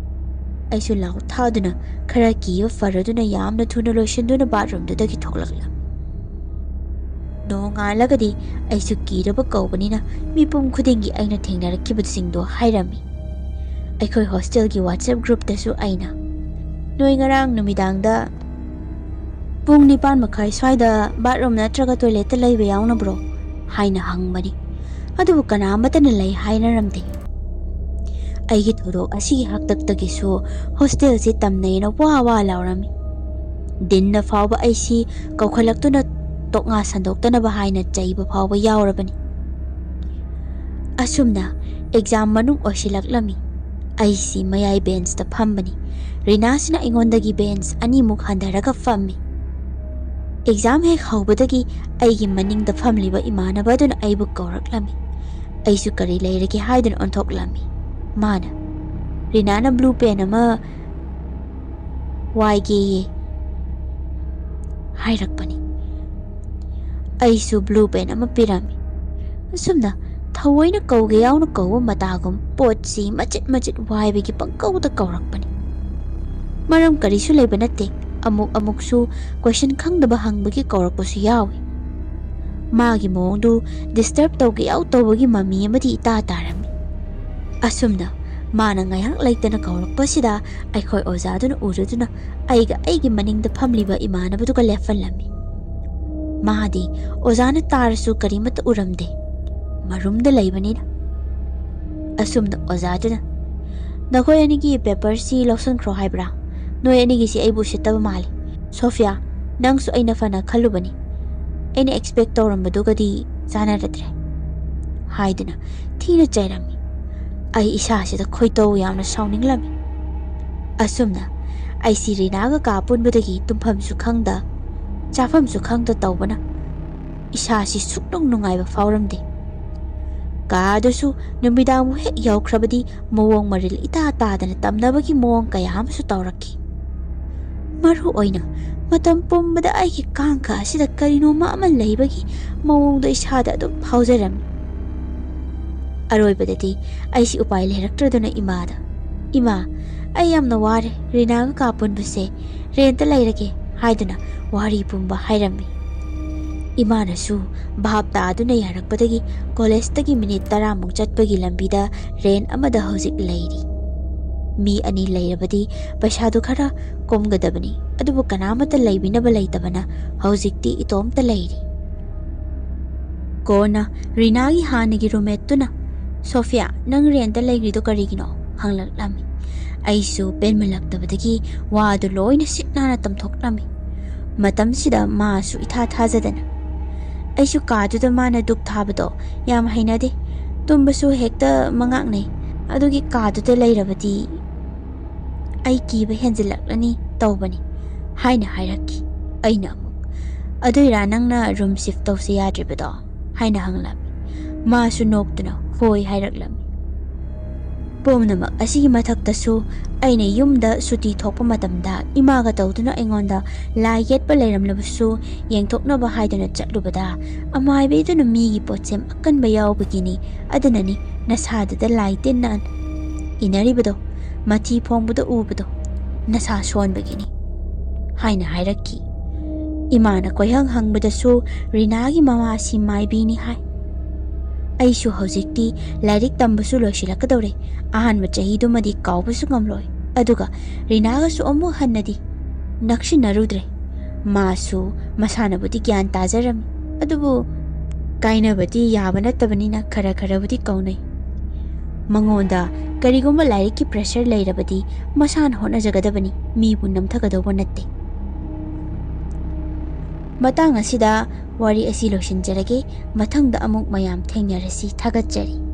ꯑꯩꯁꯨ ꯂꯥꯎ ꯊꯥꯗꯨꯅ ꯈꯔ ꯀꯤꯕ ꯐꯔꯗꯨꯅ ꯌꯥꯝꯅ ꯊꯨꯅ ꯂꯣꯏꯁꯤꯟꯗꯨꯅ ꯕꯥꯠꯔꯨꯝꯗꯨꯗꯒꯤ ꯊꯣꯛꯂꯛꯂꯝꯃꯤ꯫ ꯅꯣꯡꯉꯥꯜꯂꯒꯗꯤ ꯑꯩꯁꯨ ꯀꯤꯔꯕ ꯀꯧꯕꯅꯤꯅ ꯃꯤꯄꯨꯝ ꯈꯨꯗꯤꯡꯒꯤ ꯑꯩꯅ ꯊꯦꯡꯅꯔꯛꯈꯤꯕꯁꯤꯡꯗꯣ ꯍꯥꯏꯔꯝꯃꯤ꯫ ꯑꯩꯈꯣꯏ ꯍꯣꯁꯇꯦꯜꯒꯤ WhatsApp ꯒ꯭ꯔꯨꯞꯇꯁꯨ ꯑꯩꯅ, "ꯅꯣꯏ ꯉꯔꯥꯡ ꯅꯨꯃꯤꯗꯥꯡꯗ ꯄꯨꯡ ꯅꯤꯄꯥꯟ ꯃꯈꯥꯏ ꯁ꯭ꯋꯥꯏꯗ ꯕꯥꯠꯔꯨꯝ ꯅꯠꯇ꯭ꯔꯒ ꯇꯣꯏꯂꯦꯠꯇ ꯂꯩꯕ ꯌꯥꯎꯅꯕ꯭ꯔꯣ?" ꯍꯥꯏꯅ ꯍꯪꯕꯅꯤ꯫ ꯑꯗꯨꯕꯨ ꯀꯅꯥ ꯑꯃꯠꯇꯅ ꯂꯩ ꯍꯥꯏꯅꯔꯝꯗꯦ꯫ ꯑꯩꯒꯤ ꯊꯧꯗꯣꯛ ꯑꯁꯤꯒꯤ ꯍꯥꯛꯇꯛꯇꯒꯤꯁꯨ ꯍꯣꯁꯇꯦꯜꯁꯤ ꯇꯝꯅꯩꯅ ꯋꯥ ꯋꯥ ꯂꯥꯎꯔꯝꯃꯤ꯫ ꯗꯤꯟꯅ ꯐꯥꯎꯕ ꯑꯩꯁꯤ ꯀꯧꯈꯠꯂꯛꯇꯨꯅ ꯇꯣꯛꯉꯥ ꯁꯟꯗꯣꯛꯇꯅꯕ ꯍꯥꯏꯅ ꯆꯩꯕ ꯐꯥꯎꯕ ꯌꯥꯎꯔꯕꯅꯤ꯫ ꯑꯁꯨꯝꯅ ꯑꯦꯛꯖꯥꯝ ꯃꯅꯨꯡ ꯑꯣꯏꯁꯤꯜꯂꯛꯂꯝꯃꯤ꯫ ꯑꯩꯁꯤ ꯃꯌꯥꯏ ꯕꯦꯟꯁꯇ ꯐꯝꯕꯅꯤ꯫ ꯔꯤꯅꯥꯁꯤꯅ ꯑꯩꯉꯣꯟꯗꯒꯤ ꯕꯦꯟꯁ ꯑꯅꯤꯃꯨꯛ ꯍꯟꯊꯔꯒ ꯐꯝꯃꯤ꯫ ꯑꯦꯛꯖꯥꯝ ꯍꯦꯛ ꯍꯧꯕꯗꯒꯤ ꯑꯩꯒꯤ ꯃꯅꯤꯡꯗ ꯐꯝꯂꯤꯕ ꯏꯃꯥꯟꯅꯕ ꯑꯗꯨꯅ ꯑꯩꯕꯨ ꯀꯧꯔꯛꯂꯝꯃꯤ꯫ ꯑꯩꯁꯨ ꯀꯔꯤ ꯂꯩꯔꯒꯦ ꯍꯥꯏꯗꯨꯅ ꯑꯣꯟꯊꯣꯛꯂꯝꯃꯤ꯫ ꯃꯥꯅ, "ꯔꯤꯅꯥꯅ ꯕ꯭ꯂꯨ ꯄꯦꯟ ꯑꯃ ꯋꯥꯏꯒꯦꯌꯦ" ꯍꯥꯏꯔꯛꯄꯅꯤ꯫ ꯑꯩꯁꯨ ꯕ꯭ꯂꯨ ꯄꯦꯟ ꯑꯃ ꯄꯤꯔꯝꯃꯤ꯫ ꯑꯁꯨꯝꯅ ꯊꯑꯣꯏꯅ ꯀꯧꯒꯦ ꯌꯥꯎꯅ ꯀꯧꯕ ꯃꯇꯥꯒꯨꯝ ꯄꯣꯠꯁꯤ ꯃꯆꯤꯠ ꯃꯆꯤꯠ ꯋꯥꯏꯕꯒꯤ ꯄꯪꯀꯧꯗ ꯀꯧꯔꯛꯄꯅꯤ꯫ ꯃꯔꯝ ꯀꯔꯤꯁꯨ ꯂꯩꯕ ꯅꯠꯇꯦ꯫ ꯑꯃꯨꯛ ꯑꯃꯨꯛꯁꯨ ꯀꯣꯏꯁꯟ ꯈꯪꯗꯕ ꯍꯪꯕꯒꯤ ꯀꯧꯔꯛꯄꯁꯨ ꯌꯥꯎꯏ꯫ ꯃꯥꯒꯤ ꯃꯑꯣꯡꯗꯨ ꯗꯤꯁꯇꯔꯕ ꯇꯧꯒꯦ ꯌꯥꯎ ꯇꯧꯕꯒꯤ ꯃꯃꯤ ꯑꯃꯗꯤ ꯏꯇꯥ ꯇꯥꯔꯝꯃꯤ꯫ ꯑꯁꯨꯝꯅ ꯃꯥꯅ ꯉꯥꯏꯍꯥꯛ ꯂꯩꯇꯅ ꯀꯧꯔꯛꯄꯁꯤꯗ ꯑꯩꯈꯣꯏ ꯑꯣꯖꯥꯗꯨꯅ ꯎꯔꯗꯨꯅ ꯑꯩꯒ ꯑꯩꯒꯤ ꯃꯅꯤꯡꯗ ꯐꯝꯂꯤꯕ ꯏꯃꯥꯟꯅꯕꯗꯨꯒ ꯂꯦꯞꯍꯜꯂꯝꯃꯤ꯫ ꯃꯥꯗꯤ ꯑꯣꯖꯥꯅ ꯇꯥꯔꯁꯨ ꯀꯔꯤꯃꯠꯇ ꯎꯔꯝꯗꯦ, ꯃꯔꯨꯝꯗ ꯂꯩꯕꯅꯤꯅ꯫ ꯑꯁꯨꯝꯅ ꯑꯣꯖꯥꯗꯨꯅ, "ꯅꯈꯣꯏ ꯑꯅꯤꯒꯤ ꯄꯦꯄꯔꯁꯤ ꯂꯧꯁꯟꯈ꯭ꯔꯣ ꯍꯥꯏꯕ꯭ꯔꯥ? ꯅꯣꯏ ꯑꯅꯤꯒꯤꯁꯤ ꯑꯩꯕꯨ ꯎꯁꯤꯠꯇꯕ ꯃꯥꯜꯂꯤ꯫ ꯁꯣꯐꯤꯌꯥ, ꯅꯪꯁꯨ ꯑꯩꯅ ꯐꯅ ꯈꯜꯂꯨꯕꯅꯤ꯫ ꯑꯩꯅ ꯑꯦꯛꯁꯄꯦꯛ ꯇꯧꯔꯝꯕꯗꯨꯒꯗꯤ ꯆꯥꯟꯅꯔꯗ꯭ꯔꯦ," ꯍꯥꯏꯗꯨꯅ ꯊꯤꯅ ꯆꯩꯔꯝꯃꯤ꯫ ꯑꯩ ꯏꯁꯥꯁꯤꯗ ꯈꯣꯏꯗꯧ ꯌꯥꯝꯅ ꯁꯥꯎꯅꯤꯡꯂꯝꯃꯤ꯫ ꯑꯁꯨꯝꯅ ꯑꯩꯁꯤ ꯔꯤꯅꯥꯒ ꯀꯥ ꯄꯨꯟꯕꯗꯒꯤ ꯇꯨꯝꯐꯝꯁꯨ ꯈꯪꯗ, ꯆꯥꯐꯝꯁꯨ ꯈꯪꯗ ꯇꯧꯕꯅ ꯏꯁꯥꯁꯤ ꯁꯨꯛꯅꯨꯡ ꯅꯨꯡꯉꯥꯏꯕ ꯐꯥꯎꯔꯝꯗꯦ꯫ ꯀꯥ ꯑꯗꯨꯁꯨ ꯅꯨꯃꯤꯗꯥꯡꯕꯨ ꯍꯦꯛ ꯌꯧꯈ꯭ꯔꯕꯗꯤ ꯃꯑꯣꯡ ꯃꯔꯤꯜ ꯏꯇꯥ ꯇꯥꯗꯅ ꯇꯝꯅꯕꯒꯤ ꯃꯑꯣꯡ ꯀꯌꯥ ꯑꯃꯁꯨ ꯇꯧꯔꯛꯈꯤ꯫ ꯃꯔꯨ ꯑꯣꯏꯅ ꯃꯇꯝ ꯄꯨꯝꯕꯗ ꯑꯩꯒꯤ ꯀꯥꯡꯈ ꯑꯁꯤꯗ ꯀꯔꯤꯅꯣꯃ ꯑꯃ ꯂꯩꯕꯒꯤ ꯃꯑꯣꯡꯗ ꯏꯁꯥꯗ ꯑꯗꯨꯝ ꯐꯥꯎꯖꯔꯝꯃꯤ꯫ ꯑꯔꯣꯏꯕꯗꯗꯤ ꯑꯩꯁꯤ ꯎꯄꯥꯏ ꯂꯩꯔꯛꯇ꯭ꯔꯗꯨꯅ ꯏꯃꯥꯗ, "ꯏꯃꯥ, ꯑꯩ ꯌꯥꯝꯅ ꯋꯥꯔꯦ, ꯔꯤꯅꯥꯒ ꯀꯥ ꯄꯨꯟꯕꯁꯦ, ꯔꯦꯟꯇ ꯂꯩꯔꯒꯦ," ꯍꯥꯏꯗꯨꯅ ꯋꯥꯔꯤ ꯄꯨꯝꯕ ꯍꯥꯏꯔꯝꯃꯤ꯫ ꯏꯃꯥꯅꯁꯨ ꯚꯥꯞ ꯇꯥꯗꯨꯅ ꯌꯥꯔꯛꯄꯗꯒꯤ ꯀꯣꯂꯦꯖꯇꯒꯤ ꯃꯤꯅꯤꯠ ꯇꯔꯥꯃꯨꯛ ꯆꯠꯄꯒꯤ ꯂꯝꯕꯤꯗ ꯔꯦꯟ ꯑꯃꯗ ꯍꯧꯖꯤꯛ ꯂꯩꯔꯤ꯫ ꯃꯤ ꯑꯅꯤ ꯂꯩꯔꯕꯗꯤ ꯄꯩꯁꯥꯗꯨ ꯈꯔ ꯀꯣꯝꯒꯗꯕꯅꯤ, ꯑꯗꯨꯕꯨ ꯀꯅꯥꯃꯠꯇ ꯂꯩꯕꯤꯅꯕ ꯂꯩꯇꯕꯅ ꯍꯧꯖꯤꯛꯇꯤ ꯏꯇꯣꯝꯇ ꯂꯩꯔꯤ꯫ ꯀꯣꯟꯅ ꯔꯤꯅꯥꯒꯤ ꯍꯥꯟꯅꯒꯤ ꯔꯨꯝꯃꯦꯠꯇꯨꯅ, "ꯁꯣꯐꯤꯌꯥ, ꯅꯪ ꯔꯦꯟꯇ ꯂꯩꯈ꯭ꯔꯤꯗꯣ ꯀꯔꯤꯒꯤꯅꯣ?" ꯍꯪꯂꯛꯂꯝꯃꯤ꯫ ꯑꯩꯁꯨ ꯄꯦꯟꯃꯜꯂꯛꯇꯕꯗꯒꯤ ꯋꯥꯗꯨ ꯂꯣꯏꯅ ꯁꯤꯠ ꯅꯥꯟꯅ ꯇꯝꯊꯣꯛꯂꯝꯃꯤ꯫ ꯃꯇꯝꯁꯤꯗ ꯃꯥꯁꯨ ꯏꯊꯥ ꯊꯥꯖꯗꯅ, "ꯑꯩꯁꯨ ꯀꯥꯗꯨꯗ ꯃꯥꯅ ꯗꯨꯛ ꯊꯥꯕꯗꯣ ꯌꯥꯝ ꯍꯩꯅꯗꯦ꯫ ꯇꯨꯝꯕꯁꯨ ꯍꯦꯛꯇ ꯃꯉꯥꯛꯅꯩ꯫ ꯑꯗꯨꯒꯤ ꯀꯥꯗꯨꯗ ꯂꯩꯔꯕꯗꯤ ꯑꯩ ꯀꯤꯕ ꯍꯦꯟꯖꯤꯜꯂꯛꯂꯅꯤ ꯇꯧꯕꯅꯤ," ꯍꯥꯏꯅ ꯍꯥꯏꯔꯛꯈꯤ꯫ ꯑꯩꯅ ꯑꯃꯨꯛ, "ꯑꯗꯨꯏꯔꯥ ꯅꯪꯅ ꯔꯨꯝ ꯁꯤꯐ ꯇꯧꯁꯦ ꯌꯥꯗ꯭ꯔꯤꯕꯗꯣ?" ꯍꯥꯏꯅ ꯍꯪꯂꯝꯃꯤ꯫ ꯃꯥꯁꯨ ꯅꯣꯛꯇꯨꯅ ꯍꯣꯏ ꯍꯥꯏꯔꯛꯂꯝꯃꯤ꯫ ꯄꯨꯝꯅꯃꯛ ꯑꯁꯤꯒꯤ ꯃꯊꯛꯇꯁꯨ ꯑꯩꯅ ꯌꯨꯝꯗ ꯁꯨꯇꯤ ꯊꯣꯛꯄ ꯃꯇꯝꯗ ꯏꯃꯥꯒ ꯇꯧꯗꯨꯅ ꯑꯩꯉꯣꯟꯗ ꯂꯥꯏ ꯌꯦꯠꯄ ꯂꯩꯔꯝꯂꯕꯁꯨ ꯌꯦꯡꯊꯣꯛꯅꯕ ꯍꯥꯏꯗꯨꯅ ꯆꯠꯂꯨꯕꯗ ꯑꯃꯥꯏꯕꯤꯗꯨꯅ ꯃꯤꯒꯤ ꯄꯣꯠꯁꯦꯝ ꯑꯀꯟꯕ ꯌꯥꯎꯕꯒꯤꯅꯤ, ꯑꯗꯨꯅꯅꯤ ꯅꯁꯥꯗꯨꯗ ꯂꯥꯏ ꯇꯤꯟꯅ ꯏꯟꯅꯔꯤꯕꯗꯣ, ꯃꯊꯤ ꯐꯣꯡꯕꯗ ꯎꯕꯗꯣ ꯅꯁꯥ ꯁꯣꯟꯕꯒꯤꯅꯤ ꯍꯥꯏꯅ ꯍꯥꯏꯔꯛꯈꯤ꯫ ꯏꯃꯥꯅ ꯀꯣꯏꯍꯪ ꯍꯪꯕꯗꯁꯨ ꯔꯤꯅꯥꯒꯤ ꯃꯃꯥꯁꯤ ꯃꯥꯏꯕꯤꯅꯤ ꯍꯥꯏ꯫ ꯑꯩꯁꯨ ꯍꯧꯖꯤꯛꯇꯤ ꯂꯥꯏꯔꯤꯛ ꯇꯝꯕꯁꯨ ꯂꯣꯏꯁꯤꯜꯂꯛꯀꯗꯧꯔꯦ꯫ ꯑꯍꯥꯟꯕ ꯆꯍꯤꯗꯨꯃꯗꯤ ꯀꯥꯎꯕꯁꯨ ꯉꯝꯂꯣꯏ꯫ ꯑꯗꯨꯒ ꯔꯤꯅꯥꯒꯁꯨ ꯑꯃꯨꯛ ꯍꯟꯅꯗꯤ ꯅꯛꯁꯤꯟꯅꯔꯨꯗ꯭ꯔꯦ꯫ ꯃꯥꯁꯨ ꯃꯁꯥꯅꯕꯨꯗꯤ ꯒ꯭ꯌꯥꯟ ꯇꯥꯖꯔꯝꯃꯤ, ꯑꯗꯨꯕꯨ ꯀꯥꯏꯅꯕꯗꯤ ꯌꯥꯕ ꯅꯠꯇꯕꯅꯤꯅ ꯈꯔ ꯈꯔꯕꯨꯗꯤ ꯀꯧꯅꯩ꯫ ꯃꯉꯣꯟꯗ ꯀꯔꯤꯒꯨꯝꯕ ꯂꯥꯏꯔꯤꯛꯀꯤ pressure ꯂꯩꯔꯕꯗꯤ ꯃꯁꯥꯅ ꯍꯣꯠꯅꯖꯒꯗꯕꯅꯤ, ꯃꯤꯕꯨ ꯅꯝꯊꯒꯗꯧꯕ ꯅꯠꯇꯦ꯫ ꯃꯇꯥꯡ ꯑꯁꯤꯗ ꯋꯥꯔꯤ ꯑꯁꯤ ꯂꯣꯏꯁꯤꯟꯖꯔꯒꯦ꯫ ꯃꯊꯪꯗ ꯑꯃꯨꯛ ꯃꯌꯥꯝ ꯊꯦꯡꯅꯔꯁꯤ꯫ ꯊꯥꯒꯠꯆꯔꯤ꯫